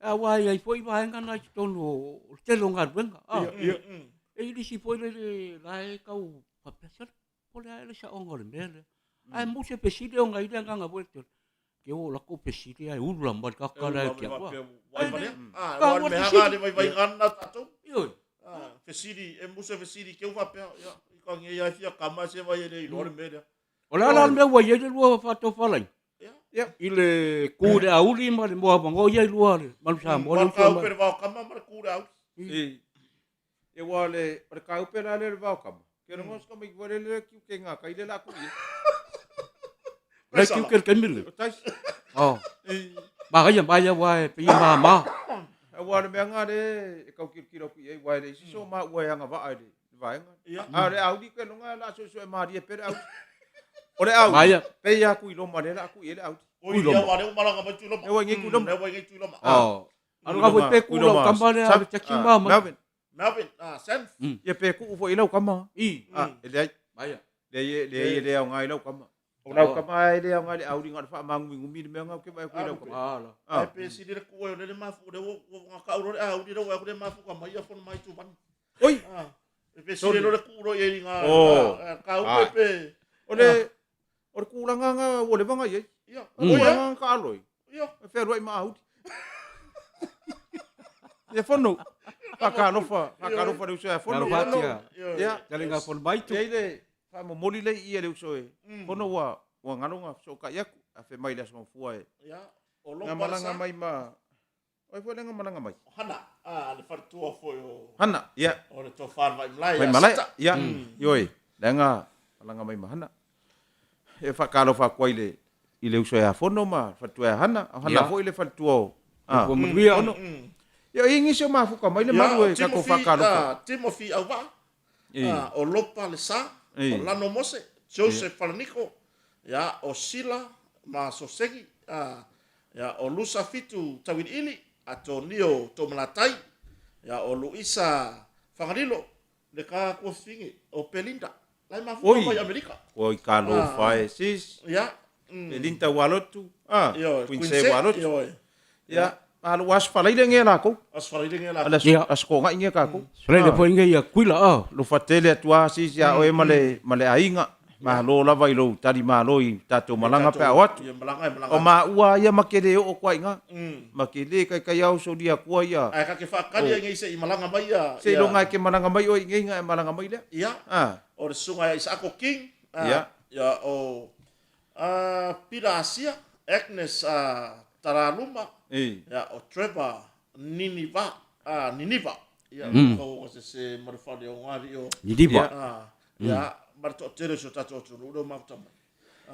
aua e i ai foi vaega na i totonu o le tele o galuega. A. Ia. E i ai le isi foi lele la e tau faapea, sole, po o le a ea le saoga o le mea lea. Ae mo se fesili ona i ai le agaga foi lea, te o latou fesili ae ula mai le tagata la e te au. Ai valea. Ah, aua o le mea lava le vaivaiga lena tatou. Ioe. Ah, fesili, e musu e fesili keu faapea, ia, i ka ngei ai fia kama se vai e le iloa le mea lea. O le a la le mea ua i ai le lua faatofalaiga? Ia. I le ku le auli ma le moa avanoa ia i lua le Manu Samoa le uso mai. Le vaokama ma le ku le auli. I. E ua le, o le kaupe la lea le vaokama. Ke rongo se kama i wale le kiu ke ngā kai le la ku i. Le kiu ke le kaimi le. O taisi. Oh. Magaia mai ia wa e pei ma ma. A ua le mea ngā le e kau kiro kiro ku i ai wai le isi so ma ua e anga waa i le vaenga. A le auli ke longa la so so e marie pere auli. O le auli. Maia. Pe ia ku i loma le la ku i le auli. O i ia wale o malanga mai tui loma. E wai ngi ku loma. E wai ngi tui loma. Oh. Alo ka pe ku lau kama le a te ki ma ma. Melvin. Melvin, ah, Sam. Ia pe kuu foi i lau kama. I. Ah, e leai. Maia. Leai, leai e le aoga i lau kama. O lau tama e le aoga i le auli na o le faamagumigumi le mea na ou te vaai atu i lau tama. Ala. Ae pe sili le kue o lele mafu le ua ua ka uro le auli le ua le mafu ka mai afon mai tu vani. Oi. Ah. E pe sili lo le ku ro i nga ka u pe. O le o le tulaga na ua leva na i ai. Ia. O le tulaga na taalo ai. Ia. E fealuai ma auli. Ia fono. Faatalofa, faatalofa le uso ia fono. Alofa atu ia. Ia. Tale fono mai tu. E i ai le faamomoli le i a le uso e. Fono ua ua galo na fesootai atu. A fai mai le Aso Gafua e. Ia. O Na malaga mai ma O ai foi lea na malaga mai? O Hana, a le faletua foi o Hana, ia. O le tofa le Vaimalae. Vaimalae, ia. Ioe, leaga malaga mai ma Hana. E faatalofa atu ai le i le uso ia Fono ma le faletua ia Hana. O Hana foi le faletua o Ua manuia. Fono. Ia, e i ai nisi o mafuta mai le malu e tatou faatalofa. Timothy Auvaa, o Lopa Lesa, o Lano Mose, Joseph Falaniko, ia, o Sila ma Sosegi, ia, o Lusa Fitu Tauiliili, Atonio Toomalatai, ia, o Luisa Fagalilo, le ka tuafafine o Belinda, la e mafuta mai Amerika. Oi, talofa e sis. Ia. Belinda Ualotu, ah, Quince Ualotu. Ioe. Ia, malo ua aso falaile nei a lakou. Aso falaile nei a lakou. O le aso toonai nei a tatou. Falaile foi nei a Kuila, ah. Alofa tele atu lava sis ia oe ma le ma le aiga. Malo lava i lou tali malo i tatou malaga pe a o atu. O maua ia ma te le oo atu ai i ina. Ma te le taitai lava solia atua ia. Ae ta te faatali ai nei se i malaga mai ia. Seiloga e te malaga mai oe i inei ona e malaga mai lea. Ia. O le susuga ia Isaako King. Ia. Ia o Pila Asia, Agnes Talaluma, ia, o Trevor Niniva, Niniva, ia, kau o se se ma le fale o ngā o. Niniva. Ia, ma le toatele o si o tātou atunuu lea o mafuta mai.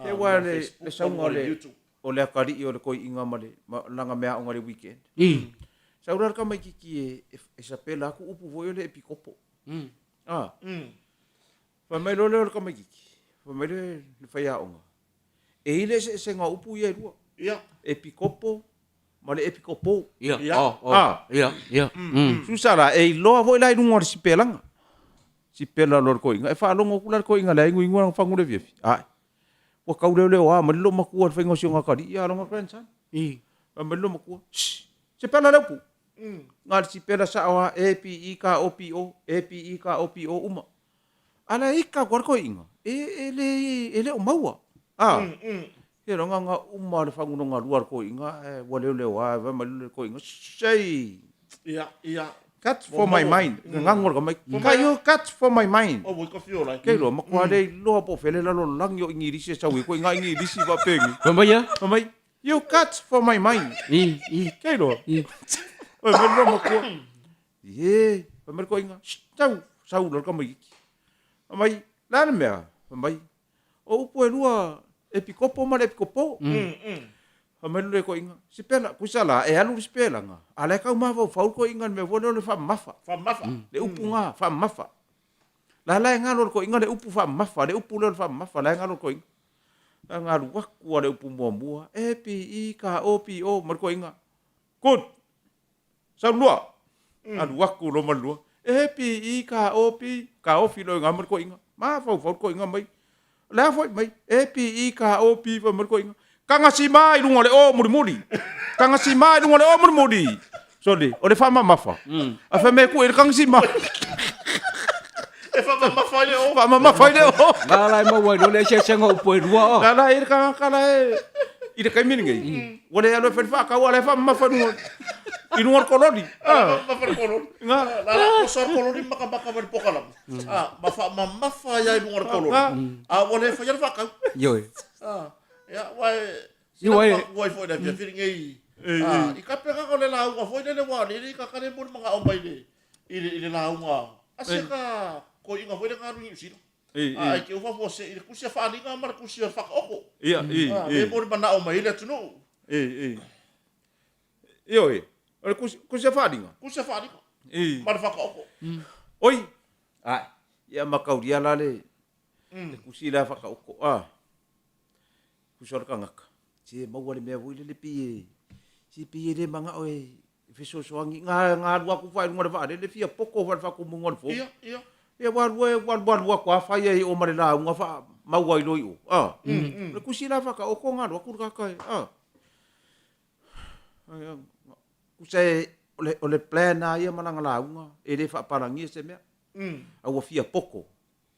He wā le, le sauga o le, o le atalii o le toeaina ma le, ma lana meaaoga i le weekend. Sau la le tamaititi e, e sapela atu upu foi o le epikopo. Fai mai loa lea o le tamaitiiti, fai mai le le faiaoga, e i ai le eseesega o upu ia e lua. Ia. Epikopo ma le epikopo. Ia. Ia. Oh, oh. Ah. Ia, ia. Tusa la, e iloa foi la i luga o le sipelaga. Sipela loa le toeaina. E faalogo atu la le toeaina lea inuinu lana fagu le fiafia. Ae. Ua tau leoleoa mai le loomatua i le faiga o si ona atalii a o lona grandson. Fai mai le loomatua, Shh! Sipela le upu. Na o le sipela sao lava, E P I K O P O, E P I K O P O uma. A la ika atu a le toeaina, e, e le, e le o maua. A, ia loa na uma le fagu lona lua a le toeaina, ae ua leoleoa, fai mai le toeaina, Sei! Ia, ia. Cut for my mind. Gago le tamaiti. Ka you cut for my mind. O ui ka fio lai. Kei loa, matua le iloa po o fea le lalolagi o Igilisi e sau ai koe i ngā Igilisi faapengi. Fai mai ia? Fai mai, you cut for my mind. I, i. Kei loa. I. Fai mai le matua. Ie, fai mai le toeaina, shh, sau, sau loa le tamaitiiti. Fai mai, le a le mea? Fai mai, o upu e lua, e pikopo ma le epikopo. Fai mai le toeaina, sipela, tusa la, e alu le sipelaga, a o la e tau mafaufau le toeaina i le mea foi lea o le faamamafa. Faamamafa. Le upu na, faamamafa. La la e galo i le toeaina le upu faamamafa, le upu lea o le faamamafa, la e galo i le toeaina. Na galu atu lava le upu muamua, E P I K O P O ma le toeaina, good! Sau lua. Alu atu loa ma le lua. E P I K O P, taofi loa i ina ma le toeaina. Mafaufau le toeaina mai. O le a foi mai? E P I K O P fai mai le toeaina. Tagasima i luga o le O mulimuli. Tagasima i luga o le O mulimuli. Sole, o le faamamafa. A fai mai e kuʻe i le tagasima. E faamamafa ai le O. Faamamafa ai le O. Na la e maua ai loa le eseesega o upu e lua o. La la e i ai le tagata la e i le taimi lenei, ua le alu e fai le faatau, a o la e faamamafa i luga i luga o le koloni. Faamamafa le koloni. Nga. La la oso le koloni makamaka mai le pokalama. Ah, ma faamamafa ai i luga o le koloni. A ua le faia le faatau. Ioe. Ah, ia, ua e Ioe. Ua foi le afiafi lenei. Ah, i ka pega o le lauga foi lele ua le i ka kale mo le mangao mai le i le i le lauga. A se ka koiga foi le ngalu i Niu Sila. Ai ke ufa fo se i le kusi a whaaliga ma le kusi o le whakaoko. Ia, i, i. Le mo le manao mai i le atunuu. I, i. Ioe, o le kusi, kusi a whaaliga? Kusi a whaaliga. I. Ma le whakaoko. Oi, ai, ia makauria la le, le kusi la whakaoko, a. Kusi o le kangaka. Se maua le mea foi lele pei e, se pei e le manao e fesoasoani, nga, nga alu atu faa i luga o le vaalele fia poko faa le faatumuga o le fono. Ia, ia. Ia ua alu, ua alu, alu atu lava fai ai i o ma le lauga faa, maua ai loa i o, a. O le kusi la faataoto na alu atu le tagata e, a. Tusa e, o le plan lava ia ma lana lauga, e le faapalagia se mea. A ua fia poto,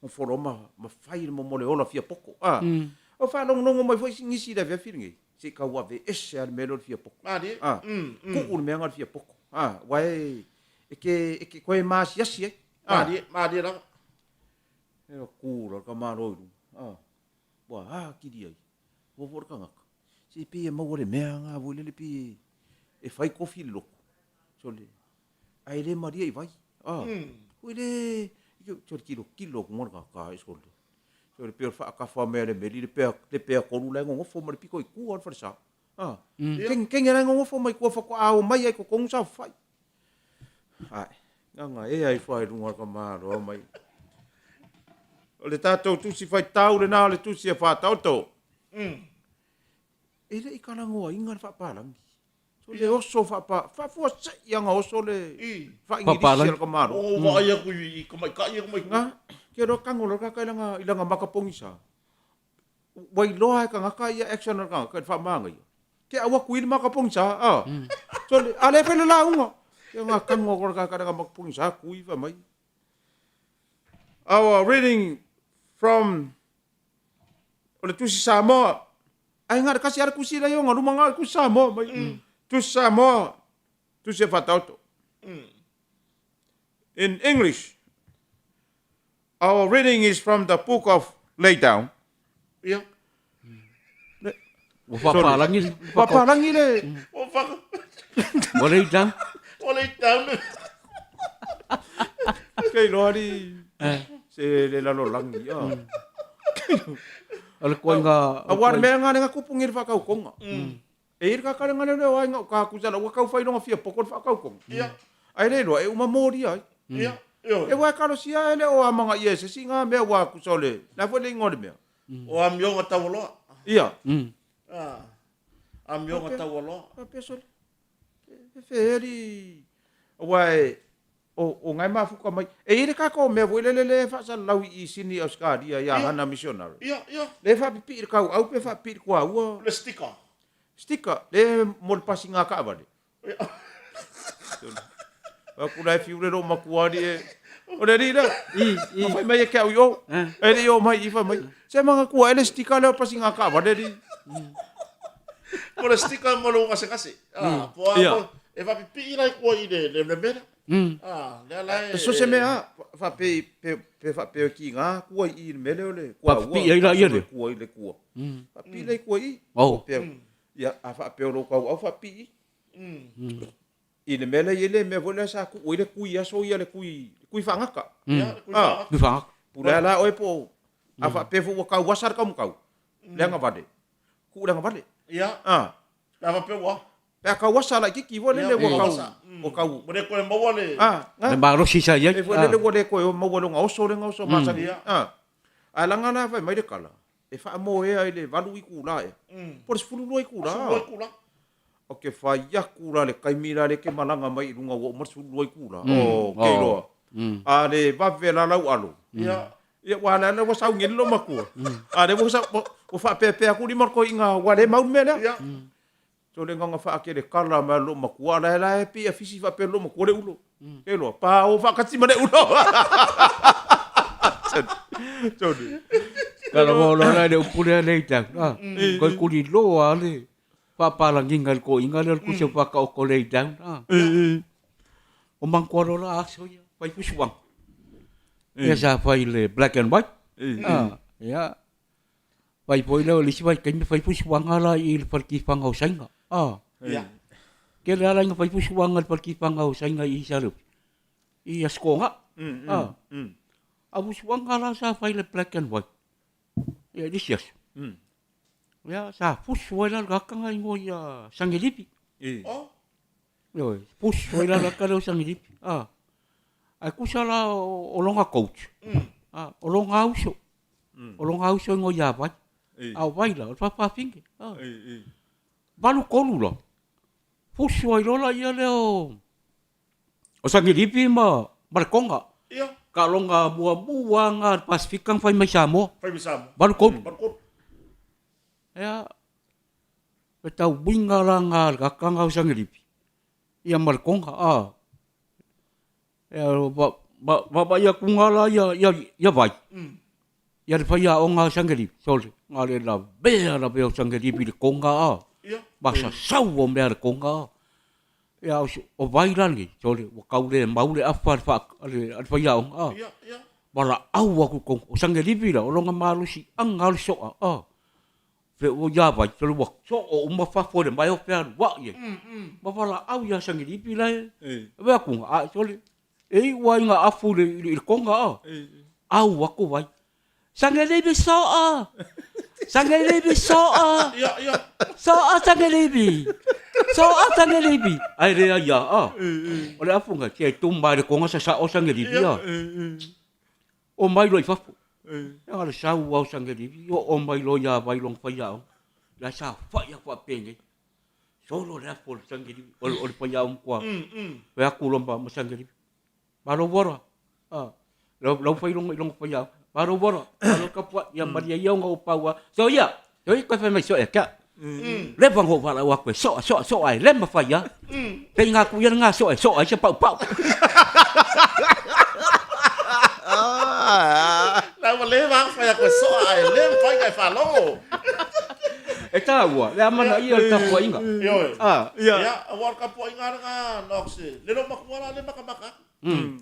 nofo loa ma fai le mo le ola fia poto, a. O faalogologo mai foi nisi i le afiafi lenei, se i tau aveese lava le mea lea o le fia poto. A, tuu le mea lena o le fia poto, a, aua e te toe maasiasi ai. Malie, malie lava. E o tu la le tamaloa i luga, a, ua atili ai. Ua foi le tagata, se pei e maua le mea na foi lele pei e fai kofi i le lotu. Sole, ae le malie i vai. A, foi le, sole tilotilo atu le tagata e sole. Sole pei o le faatafa mai a le meli le pea, le pea tolu la e nonofo ma le pito i tua o le falesa. A, kenge la e nonofo mai tua faatoa omai ai i totonu saofafai. Ae, gagaea ifo lava i luga o le tamaloa mai. O le tatou tusi faitau lena o le tusi a Faataoto. E le i talanoaina le faapalagi. So le oso faapa, faafuasei lava ona oso le faaigilisi a le tamaloa. Ua ou vaai atu i tamaitai ia mai tua. Ke iloa tago loa le tagata i lana maka pogisa. Ua iloa e tagata ia action a le tagata i le faamanaia. Ke au atu i le maka pogisa, a. Sole, a lea fai le lauga. Ke nga tago atu le tagata i lana maka pogisa, tui fai mai. Our reading from o le Tusi Samoa. Ai nga le kasi a le tusi lea i ona luma nga le Tusi Samoa mai. Tusi Samoa, Tusi e Faataoto. In English, Our reading is from the book of Lay Down. Ia. Ua faapalagi le Faapalagi le Ua whaka. Ua lay down. Ua lay down. Kei loa li se le lalolagi. Ah. O le koinga Aua le mea nga le nga kupu ngi le whakaukonga. E i le kakalenga leo leo ai nga o ka kusala ua kau whai longa fia poko le whakaukonga. Ia. Ai le loa e uma mōria ai. Ia. Ioe. E ua e kalosia e le o amanga ia e se si ngā mea ua kusa o le, la foi le ingoa o le mea. O amioga taualoa. Ia. Ah. Amioga taualoa. Faapea sole. E feeli. Aua e, o, o ngai mafuka mai. E i le kako mea foi lele le faasalalau i i Sini Ausetalia ia Hana Missionary. Ia, ia. Le faapipii i le kauau pe faapipii i le kuaua. Le sticker. Sticker, le mo le pasiga kaavale. Aku la e fiu le lou matua alii e. O le alii lea. I. Fai mai e ke au i o. E le i o mai i fai mai. Se manatua e le sticker lea o le pasiga kaavale alii. Mo le sticker mo lou gasegase. Ah, po a e faapipii la i tua i le le mea lea. Ah, lea la e. So se mea faapei pe pe faapea e kiga tua i i le mea lea o le kuaua. Faapipii ai la ia le. Tua i le kua. Faapipii la i tua i. Oh. Ia, a faapea o lou tauau faapipii i le mea lea i ai le mea foi lea sa tuu ai le kui aso ia le kui, le kui faagata. Ia, le kui Ah. faagata. Kui faagata. Pule lava la oe po o, a faapea foi ua tauasa le taumatau, le agavale, tuu le agavale. Ia, Ah. pe a faapea ua. Pe a tauasa laitiiti foi lele Ia, ua tau, tauasa. ua tau. Ua le toe maua le. Ah, Le na. malosi sa i ai. E foi lele ua le toe maua lona oso lena oso masani. Ia. Ah. Ae laga la fai mai le tala, e faamoea i le 8 itula ea, po o le 12 itula. 12 itula. Ou te fai atu la le taimi la lea e te malaga mai i luga ua uma le 12 itula. Oh, ke iloa. A le vave la lau alo. Ia. Ia, ua lea ua sauni ai le loomatua. A lea ua sau, ua faapeapea atu lima o le toeaina ua le mau le mea lea. Ia. So le gaga faakele kala mai loo matua la la e pei e fisi faapea loo matua le ulo. Ke loa pa o faakati ma le ulo. Tony. Kala mo lo la le upu lea le itau. Ah, koi kuli loa le faapalagiga i le toeaina lea o le tusi o faataoto le itau. Ah. O Mankualo la aso ia, fai fusuaga. Ia sa fai le black and white. Ah, ia. Fai foi lea o le isi vaitaimi fai fusuaga la i le fale tifaga o Saina. Ah. Ia. Tele lava la ina fai fusuaga i le fale tifaga o Saina i Saleuli. I Aso Toga. Ah. A fusuaga la sa fai le black and white. Ia i le isi aso. Ia sa fusu ai la le tagata na igoa ia Sagelipi. Oh. Ioe, fusu ai la le tagata lea o Sagelipi. Ah. Ae tusa la o lona coach. Ah, o lona uso. O lona uso ingoa ia Vai. A o Vai la, o le faafafine. 83 la, fusu ai loa laia lea o Sagilipi ma le Toga. Taaloga muamua lava na a le Pasefika na fai mai Samoa. Fai mai Samoa. 83. 83. Ia, fetauiga la na a le tagata na o Sagelivi, ia ma le Toga, a. Ia, vaavaai atu la ia Vai, ia le faiaoga a Sagelivi, sole, na o le lavea lavea o Sagelivi i le Toga, a. Masasau o mea a le Toga, a. Ia, o Vai la lenei, sole, ua tau le mau le afa a le faiaoga, a. Valaau atu i totonu. O Sagelivi la, o lona malosiaga lava o le soa, a. Ia Vai, sole ua soo uma fafo i le maea o fealuai ai. Ma valaau ia Sagelivi la e ave atu, a sole, e iu lava ina afu i le Toga, a. Au atu Vai. Sagelivi soa! Sagelivi soa! Soa Sagelivi! Soa Sagelivi! Ae leai lava, a. O le afu lena, se tu mai le Toga sasao Sagelivi, a. Omai loa i fafo. Leaga le sau lava o Sagelivi, oo mai loa ia Vai lona faiaoga. La e saofai atu faapenei. Solo le afu o le Sagelivi, o le faiaoga matua. Fai atu loa ma Sagelivi. Malo uara. A, lau fai lona i lona faiaoga. Malo uara. Malo tapuai. Ia malie ia ona ou pau lava. Soia! Soia koe fai mai soia kia. Leva ona ou valaau atu e soa, soa, soa e le mafai lava. Pei atu ia lena soa e soa ai se paupau. La ua leva ona fai atu e soa ae le mafai ona e faalogo. E taua le amanaia o le tapuaiga. Ioe. A. Ia, aua o le tapuaiga lena Knox, le loomatua la lea e matamata atu.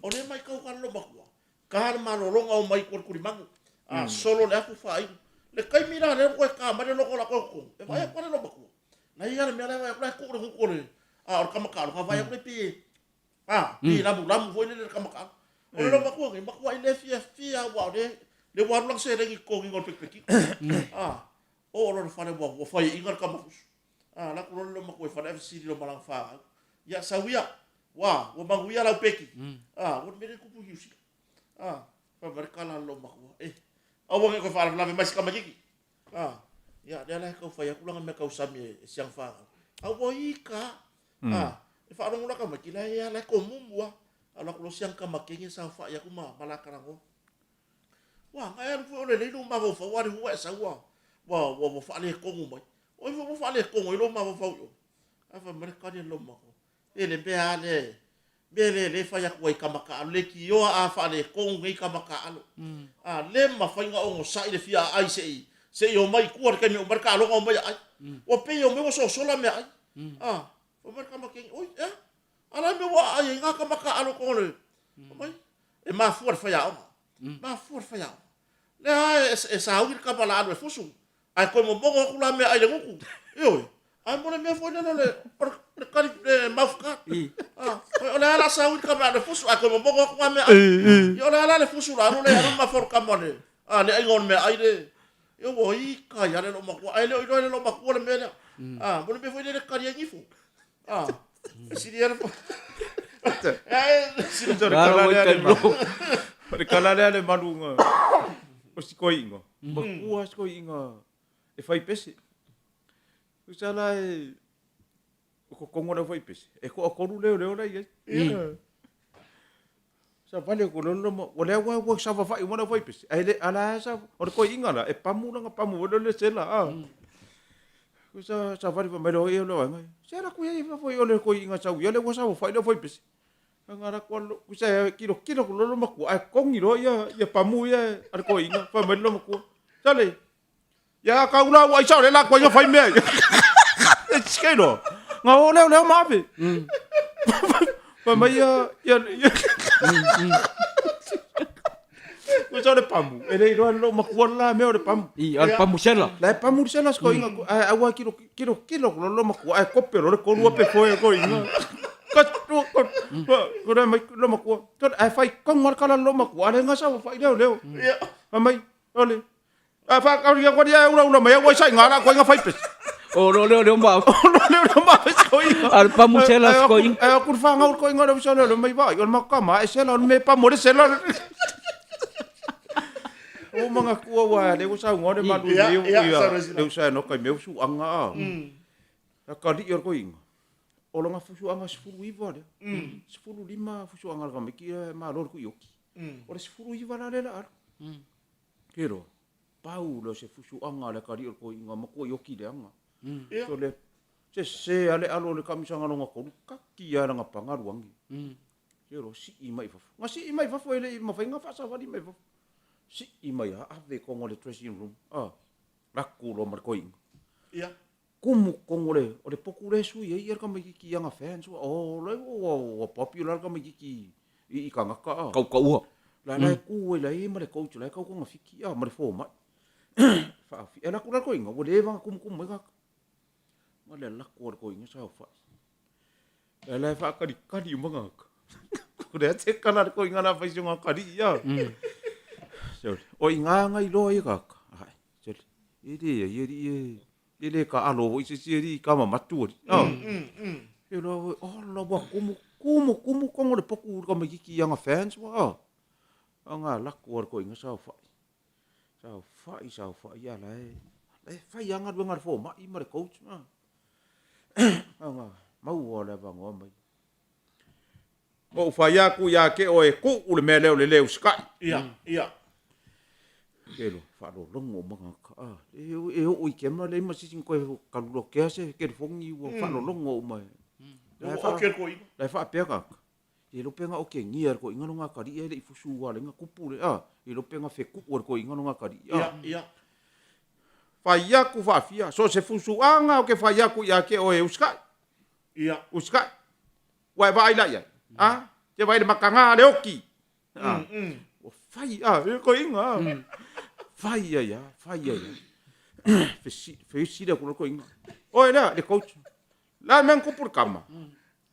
O lea e matau ka le loomatua, ka le malologa o mai i tua i le tulimanu, a solo le afu faainu. Le taimi la lea ua toe ta mai le logo o latou i totonu, e vaai atu lava le loomatua, na ia le mea la e vaai atu la e tuu le gutu o le, a o le tama taaloga, vaai atu lea pe, a, pe lamulamu foi lele i le tama taaloga. O le loomatua nei, matuai le fiafia aua o lea, lea ua alu lana seleni i le totogiina o le petipetiga. A, oo loa i le fale ua faiaina le tama fusu. A, alu atu loa le loomatua i fale ae fesili loa ma lana fanau, Ia, sau ia, ua, ua manuia lau peti. A, ua le mea lea e tupu i Niu Sila. A, fai mai le tala a le loomatua, Eh, aua ne i toe faalavelave mai si tamaitiiti. A, ia, lea la e tau fai atu lana mea tausami e si ana fanau. A ua ika lava. A, e faalogo loa tamaiti, la e la e tomumu lava. Alu atu loa si ana tama teine saofai atu ma ma la talanoa. Ua, na e alu foi o lelei lou mafaufau, a o lea foi ua e sau ua, ua, ua, ua faaletonu mai. O ai foi ua faaletonu ai lou mafaufau i o? Ae fai mai le tali a le loomatua, E le mea lava lea e, mea lea lea e fai atu ai i tama taaalo, leitioa a faaletonu nei tama taaalo. A le mafai ona onosai le fia aai se i, se i omai i tua i le taimi e uma ai le taaloga omai aai. Ua pei e omai ua sosola meaai. A, fai mai le tama teine, Oi, e a? A o le a le mea ua aai ai na tama taaalo i totonu o le, fai mai, e mafua i le faiaoga. Mafua i le faiaoga. Lea e sauni le tama o le a alu e fusu, ae toe momono atu la meaai i le gutu. Ioe. Ae mo le mea foi lele o le, o le kali, le mouth guard. Ah, o le a la sauni le tama e alu e fusu, ae toe momono atu la meaai. Ia o le a la le fusu la alu le alu mafua le tama o le, ah, le aiga o le meaai le, ia ua ika ia le loomatua, ae le o iloa e le loomatua le mea lea. Ah, mo le mea foi lele e kali ai nifo. Ah, fesili ai le O le kala lea le malu o si koiinga. Makua si koiinga e fai pese. Usa la e o kokongo le fai pese. E ko akolu leo leo la iai. Sa vale ko lolo mo o lea ua ua sa fai uma le fai pese. Ai le ala sa o le koiinga la e pamu langa pamu o le sela a. Ko sa sa vale mai lo ia lo ngai. Se la ku ia fa foi o le koiinga sa ia le ua sa fai le fai pese. Nga la ko lo ku sa kilo kilo ko lolo maku ai kongi lo ia ia pamu ia a le koiinga fa mai lo maku. Sale Ia ka ula ua isa o le la koinga fai mea. E tike no. Nga o leo leo maave. Fai mai ia ia ia. Ko sa le pamu. E le iloa lo makua la mea o le pamu. I al pamu sela. La e pamu sela sko inga ai aua kilo kilo kilo lo lo makua ai kope lo le kolua pe foe ko inga. Ka tu ko ko le mai lo makua. To ai fai kong mar kala lo makua le nga sa fai leo leo. Fai mai ole A whakauri a koe e ura ura mai, wai sai ngā rā koe ngā whaipesi. O lo leo leo mau. O lo leo leo mau pesi koe inga. Al pamu sela koe inga. E aku whangaur koe inga leo sela leo mai vai. O le makama e sela o le me pamu le sela. O manga kua wa le usa ngone malu leo ia le usa no kai meu su anga a. A ka li koe inga. O longa fusu anga 19 lea. 15 fusu anga ka miki ma lo ku ioki. O le 19 la lea o le a alu. Ke loa, pau lea o se fusuaga a le atalii o le toeaina, matuai oti leaga. Sole, sese lava le alo o le taamisaga lona tolu, kaki lava i lana paga alu ane. Ke loa, sii mai i fafo. Na sii mai i fafo e le i mafai ona faasavali mai i fafo. Sii mai lava, ave i totonu o le dressing room, laku loa ma le toeaina. Kumu totonu o le, o le potu lea e sui ai le tamaititi i ana fans, ua, oh, la ua, ua popular le tamaititi i, i tagata a. Tautaua. La la e tu ai la e ma le coach la e tau togafiti a, ma le fomai. Faaofi. E alu atu la le toeaina, ua leva ona tumutumu mai tagata. Ma le alu atu a le toeaina saofai. La la e faatalitali uma tagata. O lea te kala le toeaina o le a fai si ona atalii a. Sole. O i ina na iloa ai e tagata. Ae, sole. E leai alii e, e le taalo foi se isi alii tama matu alii. Ah. E loa foi, ola ua kumu, kumu, kumu tonu o le potu i le tamaititi i ana fans ua, ah. Aga alu atu a le toeaina saofai. Saofai, saofai, a la e, la e fai lava galuega a le fomai ma le coach, ah. Aga maua le avanoa mai. Ou fai atu ia te oe, tuu le mea lea o le le usitai. Ia, ia. Ke loa, faalologo uma tagata. Ah, e, e oo i kema leai ma se isi na toe kalulotea se telefoni ua faalologo uma. La e wha, la e faapea tagata. E iloa pe na okegia e le toeaina lona atalii ae le i fusu ua ala ai ona tupu le, ah, e iloa pe na fetuu e le toeaina lona atalii. Ah. Ia, ia. Fai atu faafia, so o se fusuaga ou te fai atu ia te oe e usitai. Ia. Usitai. Ua e vaai la i ai? A? Te vaai i le mataga a le oti. A? Ua fai, a, e toeaina, a. Fai ai a, fai ai a. Fesi, fesili atu loa le toeaina. Oe lea, le coach. La mea na tupu i le tama?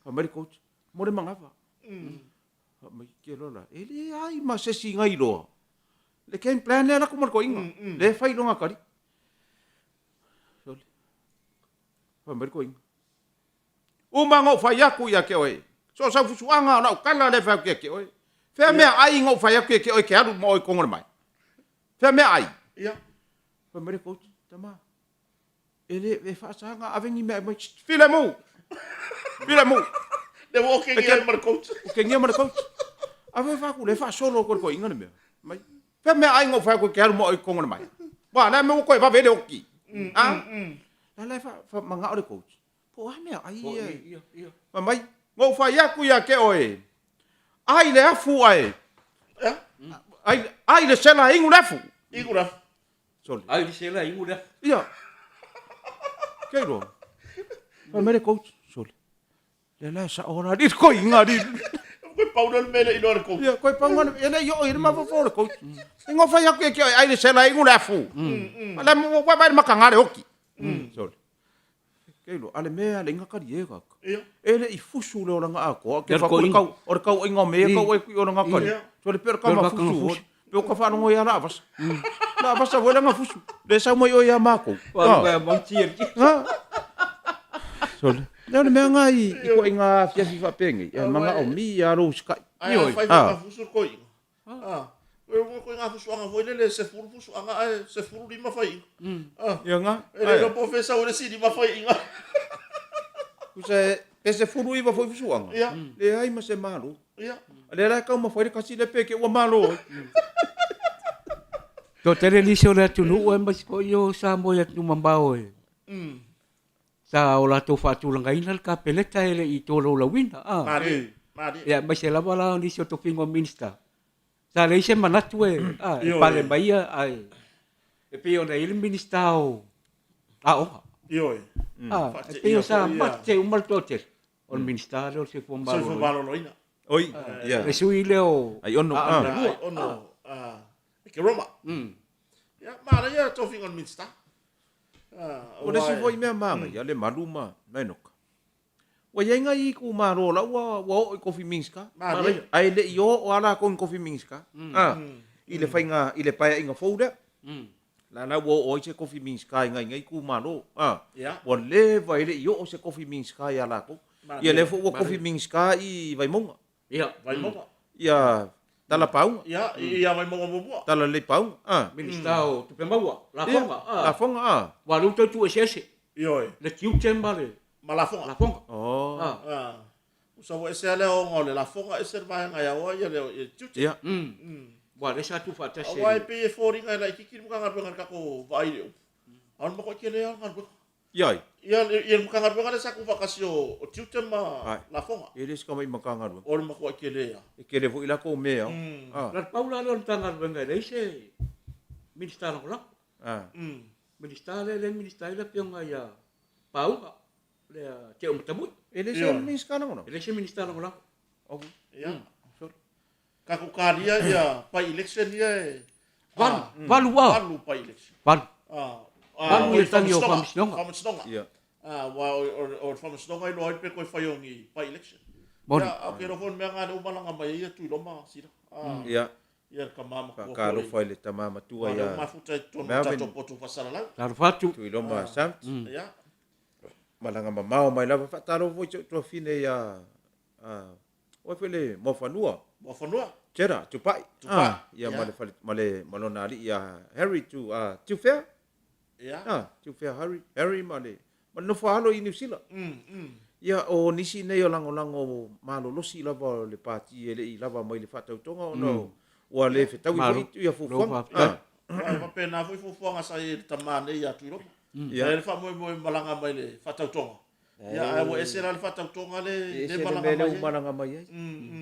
Fai mai le coach, mo le manava. Fai mai, ke loa la, e leai ma se isi na iloa. Le game plan lea alu atu ma le toeaina. Lea e fai i lona atalii. Sole. Fai mai le toeaina. Uma ona ou fai atu ia te oe, so o sau fusuaga o lau tala lea e fai atu ia te oe. Fea mea ai na ou fai atu ia te oe e te alu ma oe i totonu o le mae? Fea mea ai? Ia. Fai mai le coach, tama, e le, e faasaga ave ni mea e mai, filemu! Filemu! Lea ua okegia ai ma le coach. Okegia ma le coach. Ave faaku le faasolo atu e le toeaina le mea. Mai, fea mea ai na ou fai atu e te alu ma oe i totonu o le mae? Ua, le a mea ua toe vave ai le oti? A? La la e fa, fa, manao le coach. Po o a mea ai ia. Fai mai, na ou fai atu ia te oe, ai le afu ae, ai, ai le sela e inu le afu. Inu le afu. Sole. Ai le sela e inu le afu. Ia. Kei loa. Fai mai le coach, sole. Lea la e sao la alii le toeaina alii. Koe pau lea le mea e le i iloa e le coach. Ia, koe pau lea, e le i oo i le mafaufau o le coach. E ngo fai atu ia te oe, ai le sela e inu le afu. A le ua vaai le mataga le oti. Sole. Kei loa, a le mea a le inga talie kaka. E le i fusu le olaga atoa, ke fa o le kau, o le kauaiga o mea ia kau ai kui olaga talie. Sole pe o le kama fusu hoi. Pe o ka faalogo ia Laavasa. Laavasa foi lana fusu. Le sau mai oe ia makou. Ha. Sole. Lea o le mea nga i i koaiga afiafi faapenei, e manaomia lou usitai. Ae a fai foi fusu le toeaina. Ah. Ua koe ngā fusuaga foi lele, 10 fusuaga ae 15 faiga. Ah. Ia nga. E le iloa po o fea e sau ai le isi 5 faiga. Tusa pe 19 foi fusuaga. Ia. Leai ma se malo. Ia. A lea la e taumafai le tasi lea pe te ua malo ai. Toatele nisi o le atunuu aemaise foi o Samoa i atunuu mamao e sa o latou faatulagaina le Kapeneta e le i tolaulauina. Ah. Malie, malie. Ia, aemaise lava la o nisi o tofiga o Minista. Sa leai se manatu e, ah, e pale mai ia, ae e pei ona i ai le Minista o Aoga. Ioe. Ah, e pei o sa mate uma le toatele. O le Minista lea o le Soifua Maloloina. Soifua Maloloina. Oi, ia. Le sui lea o Aiono. Aana Lua. Aiono, Keroma. Ia, manaia le tofiga o le Minista. O le isi foi mea manaia, le malu ma Enoka. Ua i ai nai itumalo o la ua oo i tofi Minista. Manaia. Ae le i oo lava latou i tofi Minista. I le faiga, i le paeaiga fou lea. La la ua oo ai se tofi Minista i nai nei itumalo. Ua leva e le i oo se tofi Minista ia latou. Ia lea foi ua tofi Minista i Vaimauga. Ia, Vaimauga. Ia Tala Pauga. Ia, ia Vaimauga muamua. Tala Lelei Pauga. A. Minista o Tupe Maua, Lafoga. Ia, Lafoga, a. Aua o lea ua toe tuueseese. Ioe. Le tiute ma le Ma Lafoga. Lafoga. Oh. A. Tusa ua ese lava le aoga o le lafoga ese le vaega e ao ai le tiute. Ia. Aua o lea sa tuufaatasi e Aua e pei e foliga e laitiiti le Matagaluega i le tatou vaai i le upu, a o le matuai tele lava o le galuega. Ia ai? Ia, le Matagaluega lea sa tuufaatasi o tiute ma lafoga. E le o se tamai Matagaluega. O le matuai tele lava. E tele foi latou mea e ao. Na o le pau la lea o le Matagaluega e leai se Minisita Lagolago. Minisita lea e Minisita ai le Afioga ia Pauga. Lea Teo Matamui. E le se Minisita Lagolago? E le se Minisita Lagolago. Ia. Tatou talia ia by-election ia e... Valu, valu ua. Valu by-election. Valu. Valu ia tagi o Faamasinoga. Faamasinoga. Ia. Aua o le Faamasinoga e iloa ai pe toe fai o ni by-election. Moni. Ia, ou te iloa foi o le mea lena lea ua malaga mai ai ia Tuiloma Sila. Ia. Ia le tama matua foi. Faatalofa i le tama matua ia. Aua o lea ua mafuta i totonu o le tatou potu faasalalau. Talofa atu. Tuiloma Samt. Ia. Malaga mamao mai lava. Faatalofa foi i si ou tuafafine ia o ai foi le Moafanua. Moafanua. Jeddah, Tupai. Tupai. Ah, ia ma le fale, ma le, ma lona alii ia Harry Tu, ah, Tiufea. Ia. Ah, Tiufea Harry, Harry ma le, ma le nofo a alo i Niu Sila. Ia, o nisi nei o lagolago malolosi lava o le pati e le i lava mai le faatautoga ona ua le fetaui foi ia fuafuaga. Malo. Ah. Aua e faapena foi fuafuaga sa i ai i le tama nei ia Tuiloma. Ia. Sa i ai le faamoemoe malaga mai le faatautoga. Ia, ae ua ese la le faatautoga le E ese le malaga mea lea mai ua ai. malaga mai ai.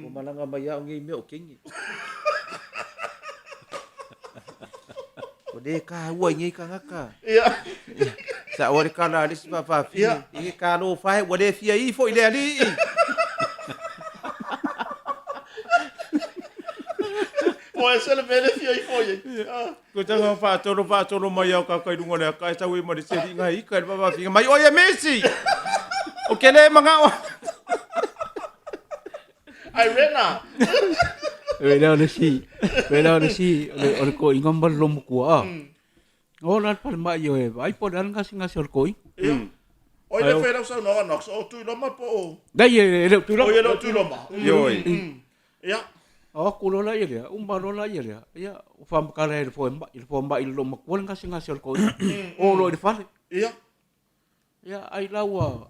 Ua malaga mai lava o nei mea o kenge. Ua le taua i nei tagata. Ia. Sa ua le kala a le isi faafafine. Ia. E talofa e, ua le fia i foi le alii. Ua ese le mea le fia ifo i ai. Ah. Ko tanga faatolo faatolo mai au kaka i lunga o le aka e tau e ma le seli ngai ika i le faafafine mai oi e Messi. O ke le mangao. Ai Rena. E lea o le si, e lea o le si, o le toeaina ma le lomatua. O la le falemai e vaai po o le a le gasegase o le toeaina. Ia. Oi le fai lau saunoaga Knox, o Tuiloma po o... Leai, e le o Tuiloma. Oi e le o Tuiloma. Ioe. Ia. O atu loa laia lea, uma loa laia lea, ia, ua faamatala e le fomai, le fomai i le loomatua le gasegase o le toeaina. O loa i le fale. Ia. Ia, ai la ua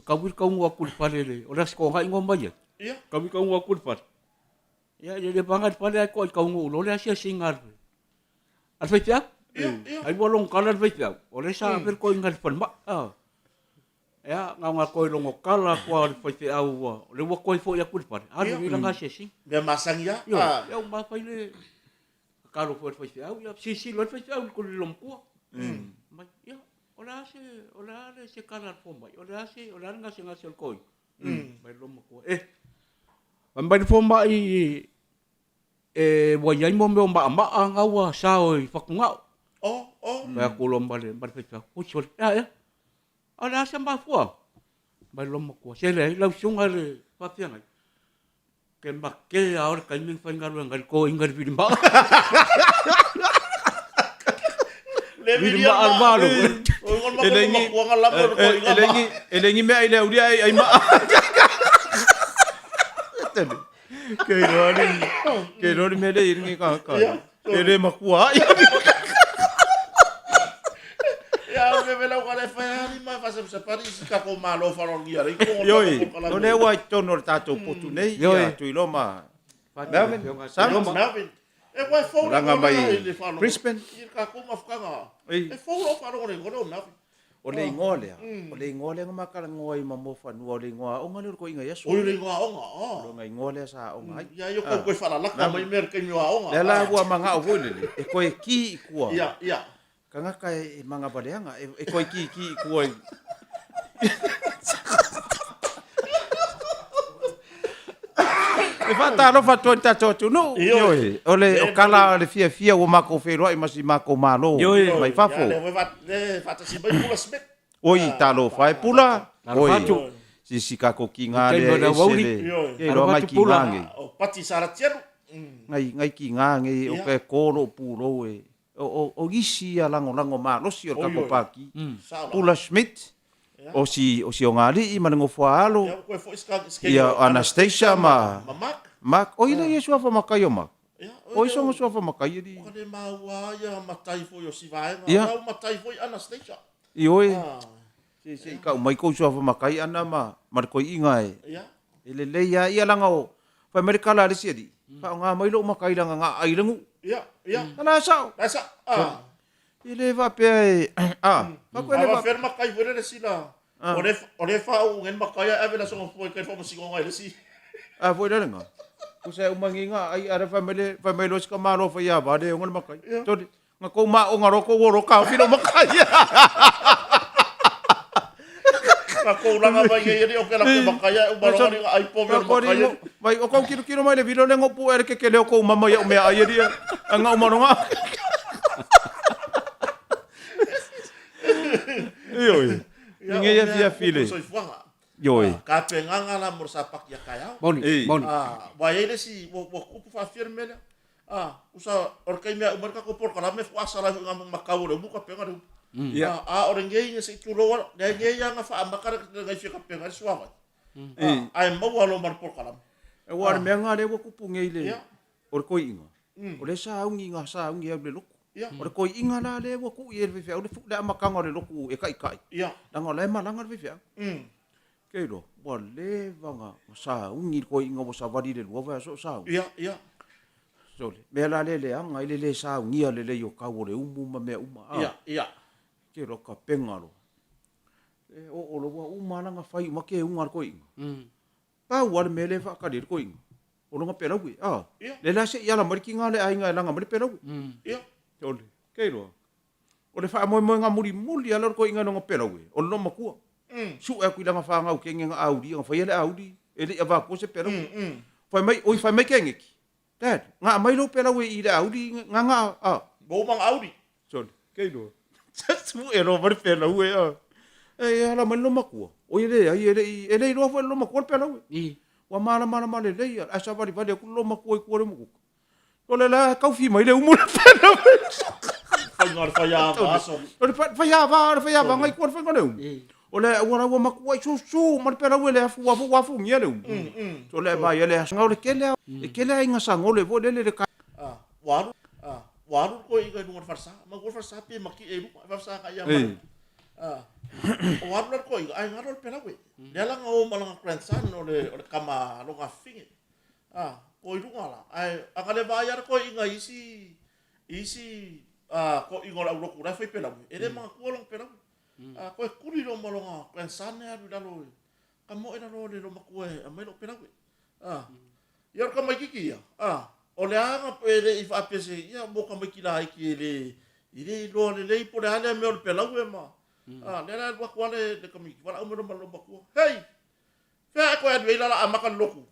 taui le taunuu atu i le fale, le, o le Aso Toonai na omai ai. Ia. Taui le taunuu atu i le fale. Ia, e le vaga i le fale ae toai taunuu loa le asiasiga a le, a le faifeau. Ia, ia. Ai ua logotala le faifeau, o lea sa ave le toeaina i le falemai. Ah. Ia, na ona toe logotala atu lava o le faifeau ua, o lea ua toe foi atu i le fale, alu i lana asiasiga. Mea masani lava. Ioe, ia ua mafai le tatalo foi a le faifeau, ia silasila ai le faifeau i le loomatua. Mai, ia, o le a se, o le a le se tala a le fomai, o le a se, o le a le gasegase o le toeaina. Mai le loomatua, e, fai mai le fomai e ua i ai mo mea o maʻamaʻa na ua sao i fatugao. Oh, oh. Fai atu loa ma le, ma le faifeau, oi sole, e a ea? A o le a se mafuaaga? Mai le loomatua, se leai, lau susuga i le faafeagai, ke make lava o le taimi na faigaluega ai le toeaina i le vilimaa. Le Vilimaa le malo. O le makuaga lava o le toeaina maa. E le ni mea ai le aulia ai ai maa. Ke iloa le ke iloa le mea le i le ka ka. E le makua ai. Ia, o le mea lau le fai ali ma faasapasapali i si tatou Malo faaaloalogia ai ko Ioe, o lea ua i totonu o le tatou potu nei, ia Tuiloma Melvin, Sam, Melvin. E ua e fou le Malaga mai igoa i le faalogo. Brisbane. I le tatou mafutaga. Ei. E fou lau faalogo i le igoa lea o Melvin. O le igoa lea, o le igoa lea na ma talanoa ai ma Moafanua, o le igoa aoga lea o le toeaina Iesu. Oi, o le igoa aoga, oh. O lona igoa lea sa aoga ai. Ia, ia kou koe faalalaka mai mea i le taimi o aoga. Lea la ua manao foi lele, e toe ki i tua. Ia, ia. Tagata e magavaleaga, e toe ki ki i tua i. E faatalofa atu ai le tatou atunuu. Ioe. O le o kala o le fiafia ua matou feiloai ma si matou Malo mai fafo. Ia, lea foi faatasi mai Pula Smith. Oi, talofa e Pula. Talofa Oi, atu. si si kakou kiga Taimi lea o le e ese aoauli. le. Ioe. Ke iloa ngai Talofa atu Pula. kiga ngei. O Pati Saratielu. Ngai ngai kiga ngei o Ia. ke ko lou pulou e o o o isi ia lagolago malosi o le kakou Oi, oi. Pākī. Sao la. Pula Smith, o si o si ogalii ma le nofoaalo. Ia, ua toe foi se Ia o Anastasia ma ma Mark. Mark. O i le ia suafa makai o Mark. Ia, O i songa suafa makai e Ua le maua ia matai foi o si vaega. Ia. Lau matai foi Anastasia. Ioe. Ah. Se se i kau mai kou suafa makai ana ma ma le koiiga e. Ia. E lelei lava ia leaga o, fai mai le tala a le isi alii, faaaoga mai lou matai leaga na aai le nuu. Ia, ia. O la e sao. La e sao. Ah. E le faapea e, ah, faapea e le faapea. A faapea le matai foi lele sila, o le, o le faauu nei le matai ae ave le aso gafua i tai i le faamasinoga i le isi. A foi la lena. Tusa e uma nei na aai, a lea fai mai le, fai mai loa si tamaloa faiava le ona le matai. Sole, Na kou maʻoga loa kou olo taofi lou matai. Na kou laga mai nei alii o ke lake matai ae uma loa alii ai povi o le matai. Vai o kou tilotilo mai le vilo lea na ou puea le kekele o kou mama iaʻu meaai alii ae na uma loa. Ioe. I ngeia fiafi le. Soifuaga. Ioe. Ka pegaga la mo le sapaki a taeao. Moni, moni. Ua i ai le isi, ua tupu faafia le mea lea. A, usa, o le taimi a uma ai le tatou polokalame faatoa sala ai foi i makau o le umu tapena le umu. Ia. A, o lenei ina se i tulou a, lenei lava na faaamata le gaifia tapena ai le suavai. A, ae maua loa ma le polokalame. Aua o le mea lena lea ua tupu nei i le, o le toeaina, o lea e sauni na sauni e alu i le lotu. O le toeaina la lea ua tuu i ai e le faifeau le amataga o le lotu e taitai, leaga o la e malaga le faifeau. Ke iloa, ua leva na sauni le toeaina ua savali i le lua vaiaso o sauni. Ia, ia. Sole, mea la lea e leaga ai le le saunia lelei o tau o le umu ma mea uma, a. Ia, ia. Ke iloa, tapena loa. E oo loa ua uma lava na fai uma keuga a le toeaina. Pau lava le mea lea e faatali ai le toeaina, o lona pelaue, a. Ia. Lea la se i ala mai le tiga o le aiga e laga mai le pelaue. Ia. Sole, ke iloa, O le faamoemoega mulimuli lava lea o le toeaina i lona pelaue, o le loomatua. Sue atu i lana fanau kenge na aulia, na faia le auli, e le i avatua se pelaue. Fai mai, oi fai mai Keneti, Dad, na aumai lou pelaue i le auli, na na a. Ua uma na auli. Sole, kei loa. Sue loa ma le pelaue a. E ala mai le loomatua, oi e leai, e le i, e le iloa foi e le loomatua le pelaue. Ua malamalama lelei lava, ae savalivali atu le loomatua i tua o le umukuka. O le la taufi mai le umu le pena. Faiga o le faiava aso. O le faiava, o le faiava ngai tua le faiga o le umu. O le ua la ua matua i susu ma le pela ua le afu ua fu afu ngia le umu. O le vai le aso o le kele e kele ai nga sangole vo le le ka. Ua alu ua alu ko i luga o le falesa. Ma ua falesa pe maki e luga falesa ka ia ma. O alu la ko i ai ngalo le pela we. Le ala nga o malanga grandson o le o le kama longa finge. A, po i luga la, ae a ka le vaai a le koiʻiga i isi, i isi koiʻiga o le aulotu la e fai pelaue, e le manatua lona pelaue. A, koe kuli loa ma lona grandson e alu i lalo, ka moe lalo o le loomatua e aumai lou pelaue. A, ia o le tamaititi ia, a, o le a na e le i faapea se, ia mo tamaiti laiti e le, e le iloa lelei po o le a lea mea o le pelaue ma, a, lea la e alu atu lava le tamaititi, valaau mai loa ma le loomatua, hei! Fea e toe alu ai la la amata le lotu?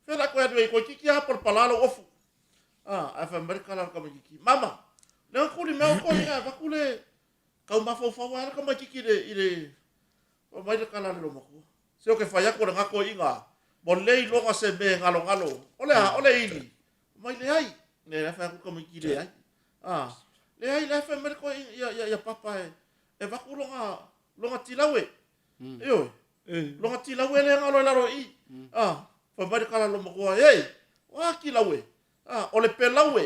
Fea la e toe alu ai toeitiiti lava palapala lou ofu. Ah, ae fai mai le tala a le tamaitiiti, Mama, lea na tuli mai au toeaiina e avatu le tau mafaufau ai le tamaitiiti i le, i le, fai mai le tala a le loomatua, Se ou te fai atu o lena toeaiina, ua le iloga se mea e galogalo. O le a? O le ili? Fai mai, Leai. Lea fai atu le tamaitiiti, Leai. Ah, leai, la e fai mai le toeaina, ia, ia, ia papa e, e avatu lona, lona tilaue. Ioe. Loga tilaue lea galo i lalo i i. Ah, fai mai le tala a lou matua, Ei, o a tilaue? Ah, o le pelaue.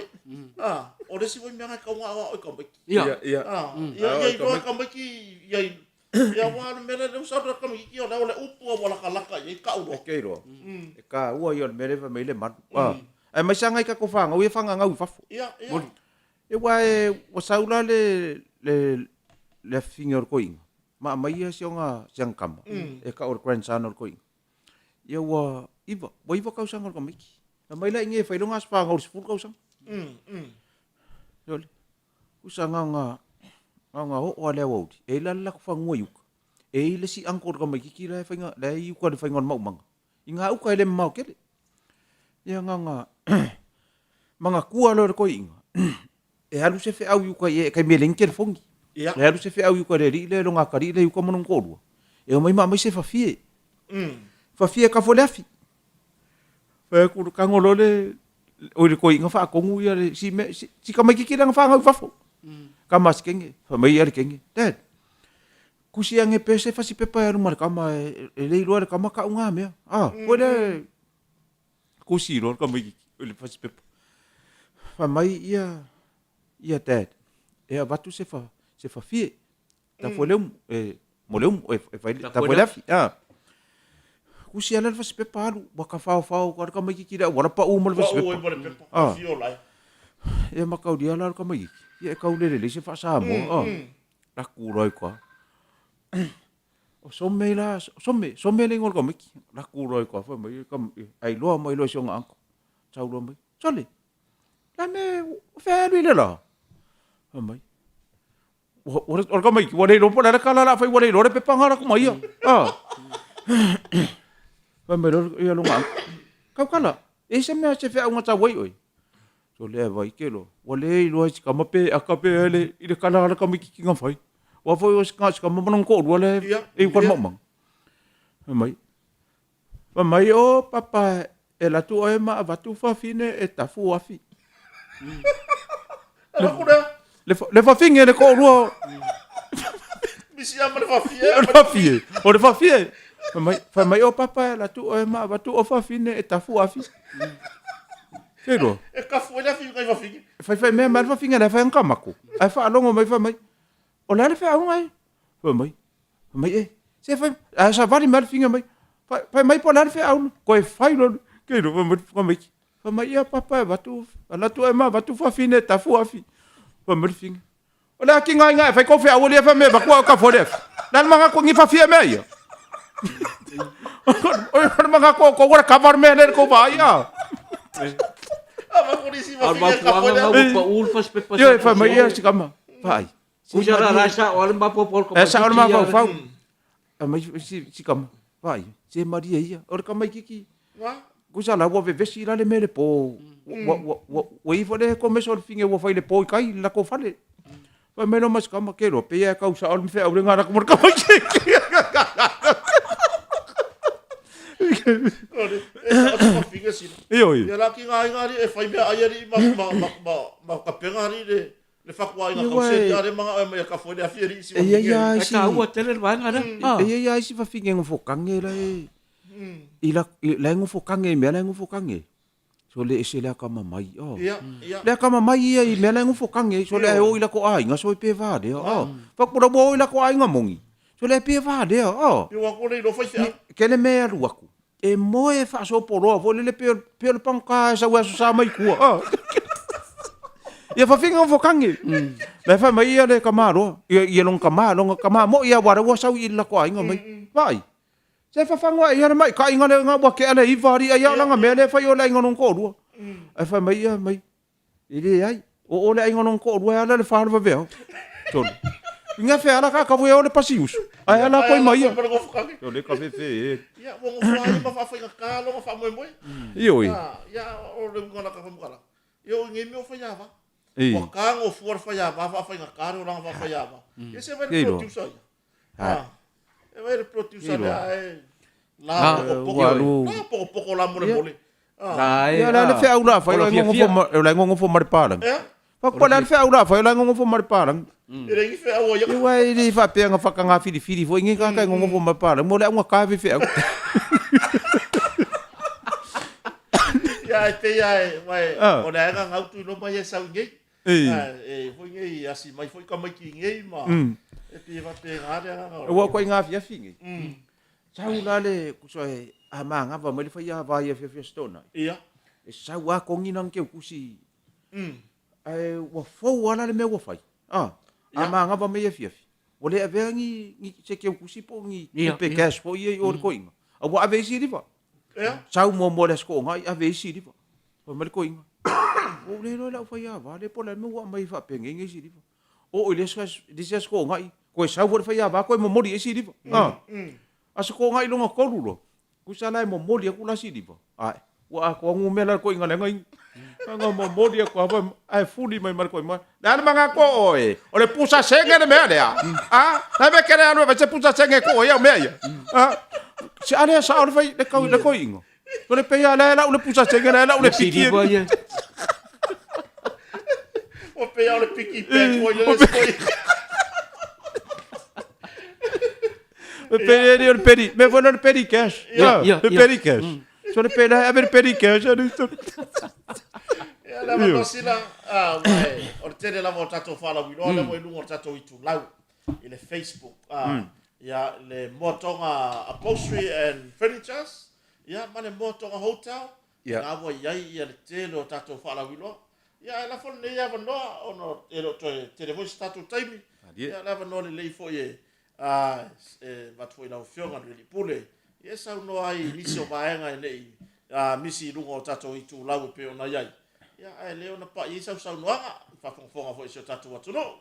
Ah, o le isi foi mea na e tau aoao i tamaiti. Ia. Ia. Ah, ia ia iloa e tamaiti ia ia aua o le mea lea lea ua sau le tamaiti o le o le upu a ua lakalaka i ai tau loa. E te iloa, e taua ia o le mea lea e fai mai ai le malu. Ah, aemaise lava nai tatou fanau ia e fagagau i fafo. Ia, ia. Aua e, ua sau la le, le, le afifine o le toeaina, ma aumai ia si ona, si ana tama, e tau o le grandson o le toeaina. Ia ua iva, ua iva tausaga o le tamaiti. Aumai la i inei e fai lona aso fanau i le 10 tausaga. Sole, usa na ona, na ona oo lava le aoauli, e i ai la le latou fanua i uka, e i ai le isi uncle o le tamaititi la e faiga, la e i uka i le faiga o le maumaga. I ngā uka e le mamao tele. Ia na ona manatua loa e le toeaina, e alu se feau i uka i e taimi e leai ni telefoni. Ia. E alu se feau i uka i le alii lea, lona atalii lea i uka ma lona toalua, e omai ma aumai se fafie. Fafie e kafo i le afi. Fai atu, tago loa le, oi le toeaina faatonu ia le, si mea, si, si tamaititi lea na fanau i fafo. Tama a si kenge, fai mai ia le kenge, Dad, Kusi ange pe se fasi pepa e alu ma le tama e le iloa e le tama kau nga mea. Ah, koe lea kusi loa le tamaititi i le fasi pepa. Fai mai ia, ia dad, e avatu se fa, se fafie. Tafua le umu, e, mo le umu, e, e fai, tafua le afi. Ah. Kusi ala le fasipepa alu, ua tafaofao atu lava le tamaititi i le auala pau ma le Pau ai fasipepa. ma le pepa, Ah. afio lai. Ia mataulia la le tamaititi, ia e tau le lelei se faa-Samoa, ah. Latu loa i tua. O Some la, Some, Some le igoa o le tamaiti. Latu loa i tua fai mai, ailoa mai loa i si ona uncle. Sau loa mai, sole, la me, o fea e alu i le la? Fai mai, o le tamaiti, ua le iloa po o le a le tala o le a fai, ua le iloa le pepa na alu atu ma ia. Ah. Fai mai loa ia lona uncle, tautala, e i ai se mea, se feauga tau ai oe? Sole ae vaai ke loa, ua le iloa e si tama pe aka pe a le, i le tala a le tamaititi na fai. Aua foi o si tama ma lona toalua lea e i uka i le maumaga. Fai mai, fai mai, o papa e alu atu oe ma avatu fafine e tafu afi. Le fafine le toalua. Misi lava ma le fafie. O le fafie, o le fafie. Fai mai, fai mai, o papa e alu atu oe ma avatu o fafine e tafu afi. Ke E kafu ai le afi i fafine. Fai fai mea mai le fafine lea fai anga mako. Ae faalogo mai fai mai. O le a le feauga e? Fai mai. Fai mai e. Se fai ae savali mai le fine mai. Fai, fai mai po o le a le feauga. Koe fai loa. Ke iloa fai mai le mai. Fai mai ia papa e avatu alu atu oe ma avatu fafine e tafu afi. Fai mai le fine. O le a kinga inga e fai kou feau alia fai mai avatu au tafu alia. Le a le manatu ni fafie mea ia. O le manatu o kou o le kava le mea lea i le kou vaai a. A o le mafuaaga na ua pau le fasipepa. Ioe fai mai ia si kama. Vaai. Kusa la la sa o le mafaufau o le E sao le mafaufau. Aumai si kama. Vaai, se malie ia. O le tamaititi. Kusa la ua vevesi la le mea i le po. Ua i ai foi le komesa o le fine ua fai i le po i tai i le latou fale. Fai mai loa ma si tama, ke iloa, pei lava e tau sao le feau lena latou ma le tamaititi. Ioe. Ia la ki ngā inga ali e whai mea ai ali ma kapega ali le Le fakuaiga kauseli a le manga oe mai a kafo le afi ali isi E iai a isi. E taua tele le vaega lea. E iai a isi fafine nofo kange la e i la la e nofo kange i mea la e nofo kange. So le ese le akamamai oh. Ia, ia. Le akamamai ia i mea la e nofo kange so le o i la ko aiga so e pe va lea oh. Fa ko la o i la ko aiga mongi. So le pe va lea oh. Ia wa ko le ilo fai fea. Ke le mea alu aku. E moe faasopoloa foi lele pei o le pagota e sau e aso sa mai tua. Ah. Ia fafiga o fokangi. La fai mai ia le tama loa. Ia ia lona tama, lona tama moi ia wara ua sau i le lako aiga mai. Vaai. Se fafago ae ia le maitaiga lea na ua tea le iva alii ai a o lana mea lea e fai o le aiga lona toalua. Ae fai mai ia mai. E leai, o o le aiga lona toalua e ala le fa le vaveao. Sole. Inga fe ala ka kavu e o le pasi usu. Ae ala koe mai ia. Sole ka fefe e. Ia, ua ngofo ai ma faafaigata lona faamoemoe. Ioe. Ia, o le uiga o la ka faamatalaga. Ia, o nei mea o faiava. Ua ka ngofua le faiava faafaigata le olaga faafaiava. Ia se vai le producer ia. Ha. E vai le producer lea ae la pokopoko. La pokopoko la molemole. La e. Ia la le feau la fai o ngongofo ma o la ngongofo ma le palangi. Fa ko la le feau la fai o la ngongofo ma le palangi. E le feau ia. Ia e le faapea nga whakangā whiriwhiri foi ngi ka kai ngongofo ma le palangi. Mo le aunga ka fe feau. Ia e te ia e wai o le aenga ngau tu loma ia sau nei. E foi nei asi mai foi tamaiti nei ma e pei e faapena le agaga o. Ua koe i ngā afiafi nei. Sau la le kusa e a mangava mai le whai a vai afiafi a stona. Ia. E sau a kongi nang keu kusi. Ae ua fou ala le mea ua whai. A, a mangava mai afiafi. Ua le avea ni, ni se keu kusi po ni tupe cash po ia i o le koinga. A ua ave isi riva. Sau muamua le aso koonga i ave isi riva. Fai mai le koinga. Ua ou le iloa i lau faiava lea po o le a le mea ua aumai faapenei nei siliva. Oo i le isi aso koonga koe sau foi le faiava koe momoli i ai siliva. Aso koonga i lona tolu loa, Tusa la e momoli atu la siliva, ae ua atoa numera le koiga leaga i aga momoli atu lava ae fuli mai ma le koiga. Le a le manatu o oe, o le pusa sege le mea lea. A, la mea kele alu e fai se pusa sege e ko ai au mea ia. A, se a lea sao le fai le kau le koiga. O le peia lea lau le pusa sege lea lau le piki. O peia o le piki pe koi le koi. Le peri o le peri, me foi le peri cash. Le peri cash. So le peri, ave le peri cash. Ia le avanoa ah, o le tele lava o tatou faalauiloa lea ua i luga o le tatou itulau i le Facebook. Ia, le Moatoga Upholstery and Furnitures, ia, ma le Moatoga Hotel, ia. Na ua i ai ia le tele o tatou faalauiloa. Ia, ae lafo lenei avanoa, ona e le o toe tele foi se tatou taimi. Ia, le avanoa lelei foi e, a, e avatu foi i lau Afioga i le Alii Pule, ia e saunoa ai i nisi o vaega e le i misi i luga o tatou itulau e pei ona i ai. Ia, ae le ona pai ai sau saunoaga, i faafogafoga foi a si o tatou atunuu.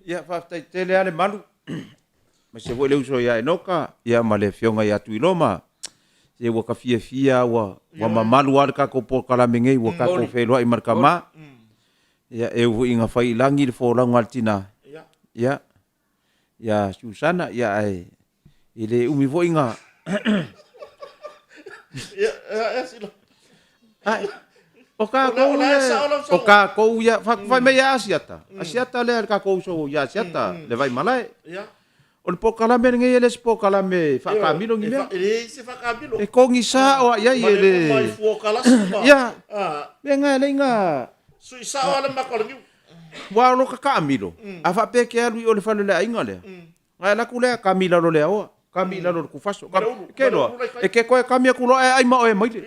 Ia, faafetai tele lava le malu, aemaise foi le uso ia Enoka, ia ma le afioga ia Tuiloma. Se ua ka fiafia lava, ua mamalu lava le tatou polokalame nei, ua tatou feiloai ma le tama. Ia, e ui foi ina fai i lagi le folauga a le tina, ia, ia Susana, ia ae e le umi foi na... Ai, o tatou ia, o tatou ia, fai mai ia Asiata, Asiata lea le tatou uso ia Asiata, le Vaimalae. O le polokalame lenei e le o se polokalame faakamilo ni mea. E leai se faakamilo. E kogisa o ai ai e le... Ma le uma i fua o kalasi ma... Ia, mea na e leai na... Sui sao lava le maka o le niu. Aua o lo ta taamilo, a faapea e te alu i o i le fale o le aiga lea, ona e alu atu lea kami i lalo o le aoa, kami i lalo o le tufaso, kami, e te iloa, e te toe kami atu loa ae ai ma oe e maile.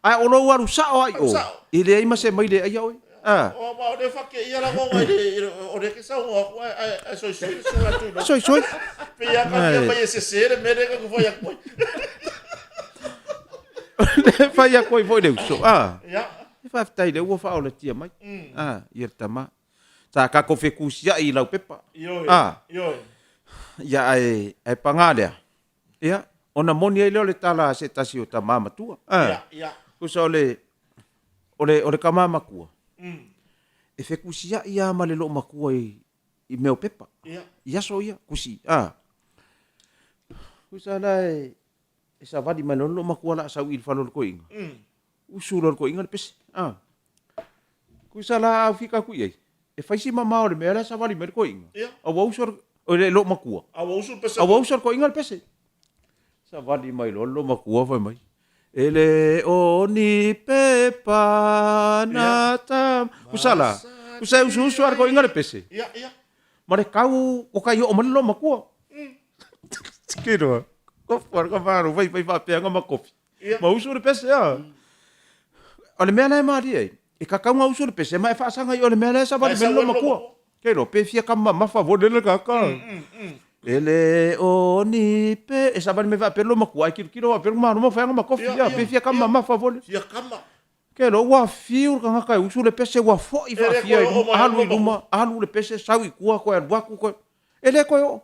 Ae o lou alu sao lava i o, e leai ma se maile e aia oe. Soisoi. Fai atu ai foi le uso, a. Faafetai o lea ua faaolatia mai, a, ia le tama. Sa tatou fetusiai i laupepa, a. Ia ae, ae paga lea, ia, ona moni ai lea o le tala a se tasi o tama matua, a. Tusa o le, o le, o le tama matua, e fetusiai lava ma le loomatua i, i mea o pepa, i aso ia, tusi, a. Tusa la e, e savali mai loa le loomatua o le a sau i le fale o le toeaina, usu loa i le toeaina le pese, a. Tusa la a fika atu i ai, e fai si mamao o le mea la e savali mai le toeaina, a ua usu le, le loomatua, a ua usu le pese, a ua usu le toeaina le pese. Savali mai loa le loomatua fai mai, E le o ni pepa na ta... Tusa la, tusa e usuusu lava le toeaina le pese, ma le tau o tai oo mai le loomatua. Tino, kofu a le kamalo, fai fai faapea ma kofi. Ma usu le pese a. O le mea la e malie ai, e tatau ona usu le pese ma e faasaga i o le mea la e savali mai le loomatua. Ke iloa, pe fia kama mamafa foi lele kaka. E le o ni pe, e savali mai faapea le loomatua, ae tilotilo faapea le malo ma fai ana ma kofi, a, pe fia kama mamafa foi lele. Fia kama. Ke iloa, ua fiu le tagata e usu le pese, ua foi faafia i luma, alu i luma, alu le pese, sau i tua, toe alu atu, toe, e le toe oo.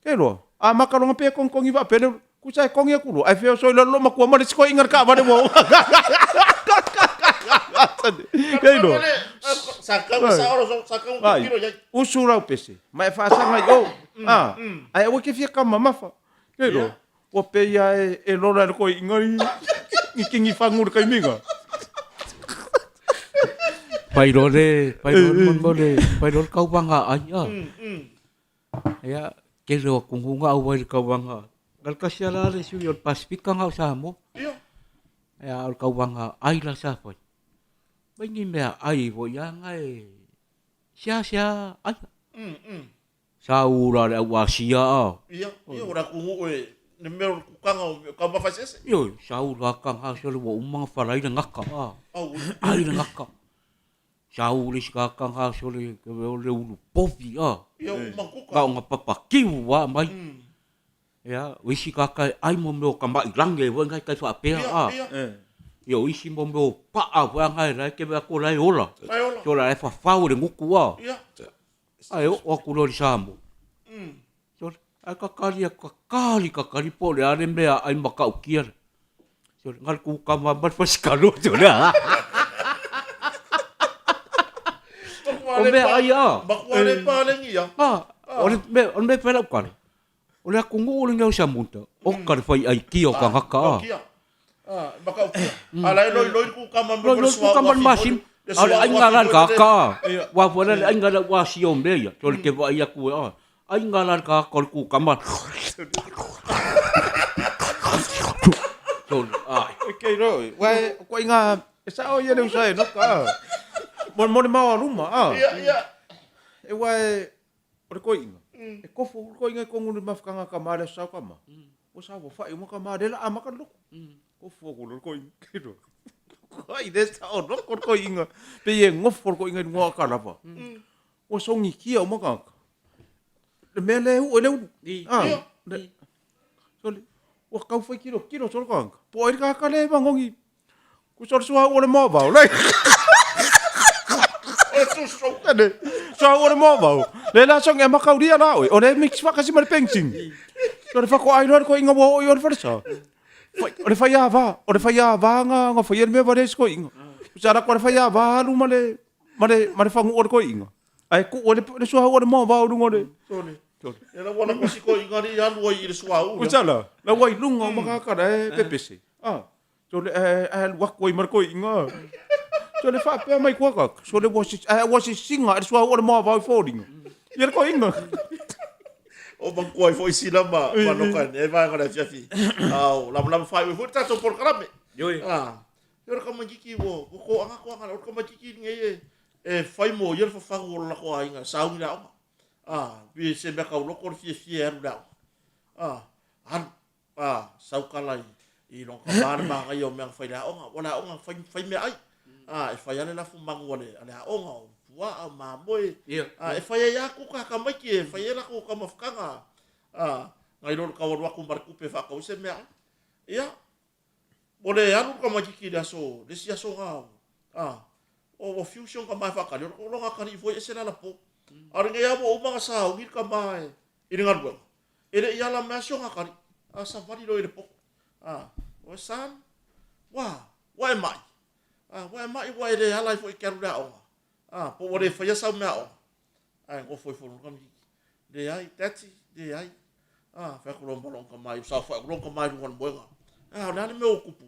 Ke iloa, a maka loa pe togitogi faapea le tusa e togi atu loa, ae feoso loa le loomatua ma le isi toeaina i le taavale ua oo. Ke iloa. Ai, usu lau pese, ma e faasaga i o. A, ae aua e te fia kama mamafa. Ke iloa, ua pei lava e lola e le toeaina ni kini fagu i le taimi na. Fai loa le, fai loa le, mo le, fai loa le tauvaga a ai, a. Ia, tele o atunuu na auai i le tauvaga. Na o le tasi lava la le sui o le Pasefika na o Samoa. Ia. Ia, a o le tauvaga ai la sa fai. Mai ni mea ai foi lava na e seasea aia. Sa u la le au Asia a. Ia, ia, o le atunuu e, le mea o le kukanga o taumafa eseese. Ioe, sa u la ka nga sole ua uma na falai le gaka a. Au. Ai le gaka. Sa u le isi kaka nga sole ke o le ulu povi a. Ia, uma kuka. Na o nga papa kiu a mai. Ia, o isi kaka e ai mo mea o ka maʻi lage foi ngai kai faapea a. Ia, ia. Ia, o isi mo mea o paa foi a ngai la e ke mea ko la e ola. La e ola. Sola e fafau le gutu a. Ia. Ae oo atu loa i le Samoa. Sole, ae kakali atu, kakali kakali po o le a le mea ai matautia le. Sole, na o le kukama ma le fasikalo. Sole, o mea ai a. Makua le palegi ia. A, o le mea, o le mea e fai lau tala, O le atunuu lenei o Samuta, oka le fai aikia o tagata a. A la e loiloi le kukama me le kukama le masima. A o le aiga la le tagata a. Ua foi la le aiga la ua asia o mea ia. So le te vaai atu e a. Aiga la le tagata o le kukama. So ai. E kei roi. Ua e ko inga e sao ia le usa e noka a. Mo mo le mao aluma a. Ia ia. E ua e o le koiinga. E kofo le koiga i kogu le mafutaga a tama le aso sa o tama. Ua saofafai uma tama lea la amata le lotu. Kofo aku loa le koiga. Ai le sao loko le koiga. Pei e gofo le koiga i luga o aka lava. Ua sogitia uma tagata. Le mea lea e uu e le ulu. Ah, le, sole, ua tau fai tilotilo solo tagata. Po o ai le tagata lea e magogi Kusa o le suauu o le moavao. Le. O le tuso. Le suauu o le moavao. Le la songi a makaulia la oe. O le mix whakasi ma le penting. O le whako ai loa le koinga ua oo i o le falesa. O le whai ava. O le whai ava nga nga whai le mea wale se koinga. Kusa la ko le whai ava alu ma le ma le ma le whangu o le koinga. Ai ku o le le suauu o le moavao lunga o le. Sole. E la wana ko siko ingari alu ai i le suauu. Kusa la. La wai lunga o makakara e pepese. Ah. Sole ae alu aku ai ma le toeaina. Sole faapea mai koa kaka. Sole ua si ae ua sisiga i le suauu o le moavao i foliga. Ia le toeaina. O makua ai foi sila ma ma noka nei vaega o le afiafi. Ao lamalama faaiu ai foi le tatou polokalame. Ioe. Ah. Ia o le tamaititi ua ua toaga toaga o le tamaititi lenei e e fai mo ia le fafagu o le latou aiga e sauni i le aoga. Ah, pe se mea tauloto le fiafia e alu i le aoga. Ah, alu A, sau kala i, i lona tama le manaia o mea na fai i le aoga. Ua le aoga fai, fai meaai. A, e fai lava le lafu manu a le, a le aoga, o puaa, o mamoe. A, e fai ai lava kuka a tamaiti, e fai ai latou taumafataga. A, nai lo le tau alu atu ma le tupe e faatau ai se meaai. Ia, ua le alu le tamaititi i le aso, le isi aso na, a, ua fiu si ona tama e faatali, o lona atalii foi e ese le alapo. A o lenei lava ua uma ona sauni le tama e, i le galuega. E le i ala mai lava si ona atalii, a savali loa i le poto. A, oi son, ua, ua e mai. A, ua e mai ua e le ala ai foi e te alu i le aoga. A, po ua le faia sau meaaoga. Ae nofo ifo i luga tamaititi. Leai, Daddy, leai. A, fai atu loa ma lona tama, ua saofai atu lona tama i luga o le moega. A, o le a le mea ua tupu?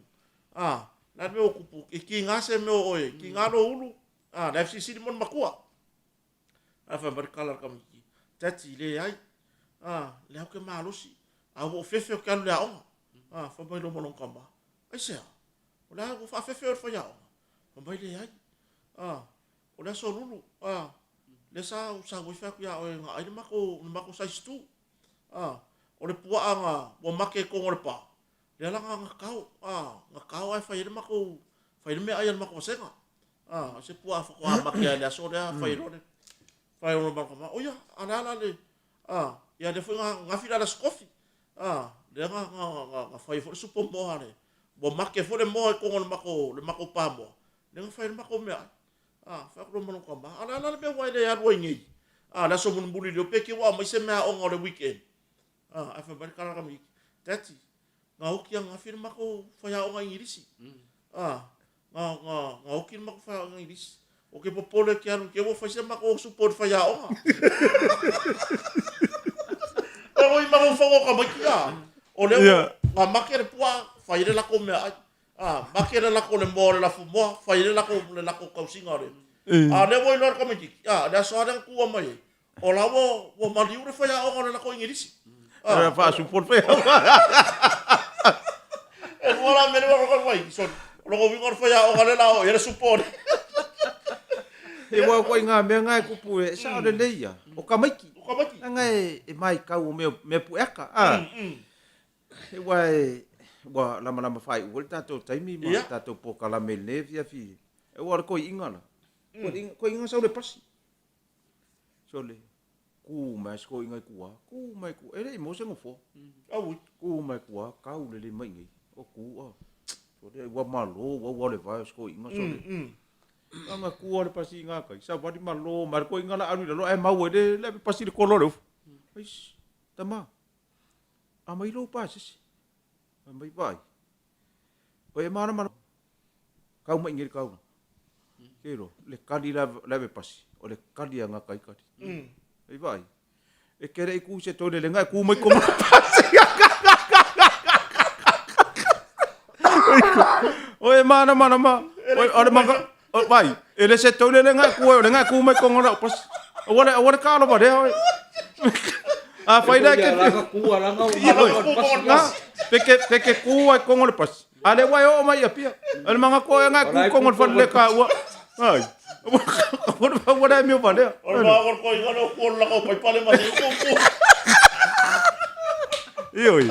A, o le a le mea ua tupu? E tiga se mea o oe, tiga lou ulu. A, la e fesilisili mo le matua. Ae fai mai le tala a le tamaititi, Daddy, leai. A, lea ou te malosi. A ua ou fefe ou te alu i le aoga. A, fai mai loa ma lona tama, Aisea? O le a ua faafefe oe i le faiaoga? Fai mai, Leai. A, o le aso Lulu, a, lea sa ou sau ai fai atu ia oe na ai le matou, le matou size two. A, o le puaa na ua make i totonu o le pa, lea la na tao, a, na tao ae fai ai le matou, fai ai le meaai a le matou vasega. A, o se puaa faatoa make lava i le aso lea, fai loa le, fai loa le matou tama, oia, a le a la le, a, ia lea foi na gafi la le aso kofi. A, lea na, na, na, na fai ai foi le supo moa a le, ua make foi le moa i totonu o le matou, le matou pa moa, lea na fai ai le matou meaai. A, fai atu loa ma lona tama, a o le a la le mea ua e le alu ai nei? A, le aso mulimuli lea, pe te i ua aumai se meaaoga o le weekend. A, ae fai mai le tala a tamaiti, Daddy, na oti ananafi le matou faiaoga Igilisi. A, na, na, na oti le matou faiaoga Igilisi. Ou te popole e te alu i te ua fai se matou supo i le faiaoga. E oi mafaufauga o tamaiti, a, o lea ua, na make le puaa, fai ai le latou meaai. A, make le lako le moa o le lafumoa, fai ai le lako, le lako tausiga o le... A o lea ua iloa e le tamaititi, a, le aso lava lea na tuua mai ai, o la ua, ua maliu le faiaoga o le lako Igilisi. A, faasupo le faiaoga. E lua la mea lea ua fai, sorry. O lona uiga o le faiaoga lea la o i ai le supo o le... E ua koe ngā mea ngā e kupu e sao lelei ia. O tamaiti. O tamaiti. Nanga e, e maitau o mea, mea pueaka. A. Aua e, ua lamalama faaiu foi le tatou taimi ma le tatou polokalame i lenei afiafi. Aua o le toeaina la, toeaina sau le pasi. Sole, ku mai se toeaina i tua, ku mai i tua, e le i maua se nofoa. Aui. Ku mai i tua, kau lelei mai i inei. O ku a, sole, ua malo, ua ua o le vae o se toeaina, sole. Aga ku a le pasi i gakai, savali malo mai le toeaina la alu i lalo ae mau ai le ave pasi i le kolo o le ufu. Aisi, tama, Aumai lou pasese. Fai mai, Vaai, oi e malamalama, kau mai i nei le taulaga. Ke iloa, le kali la ave pasi, o le kali a gata ai kali. Ei vaai, e ke le i ku se toi lelega e ku mai komo le pasi. Oi e malamalama, oi o le manga, o vai, e le se toi lelega e ku ai, o lenga e ku mai kongo lau pasi. Aua le, aua le kalo lea oi. A fai lea ke... Langa ku a langa o Na, peke, peke ku ai kongo le pasi. A le ua e oo mai i Apia. O le manga koe ngai ku kongo le fale le ka ua. Ai. Aua le amio valea. O le maa o le koiga leo kuo laka o paipale ma se upu. Ioe.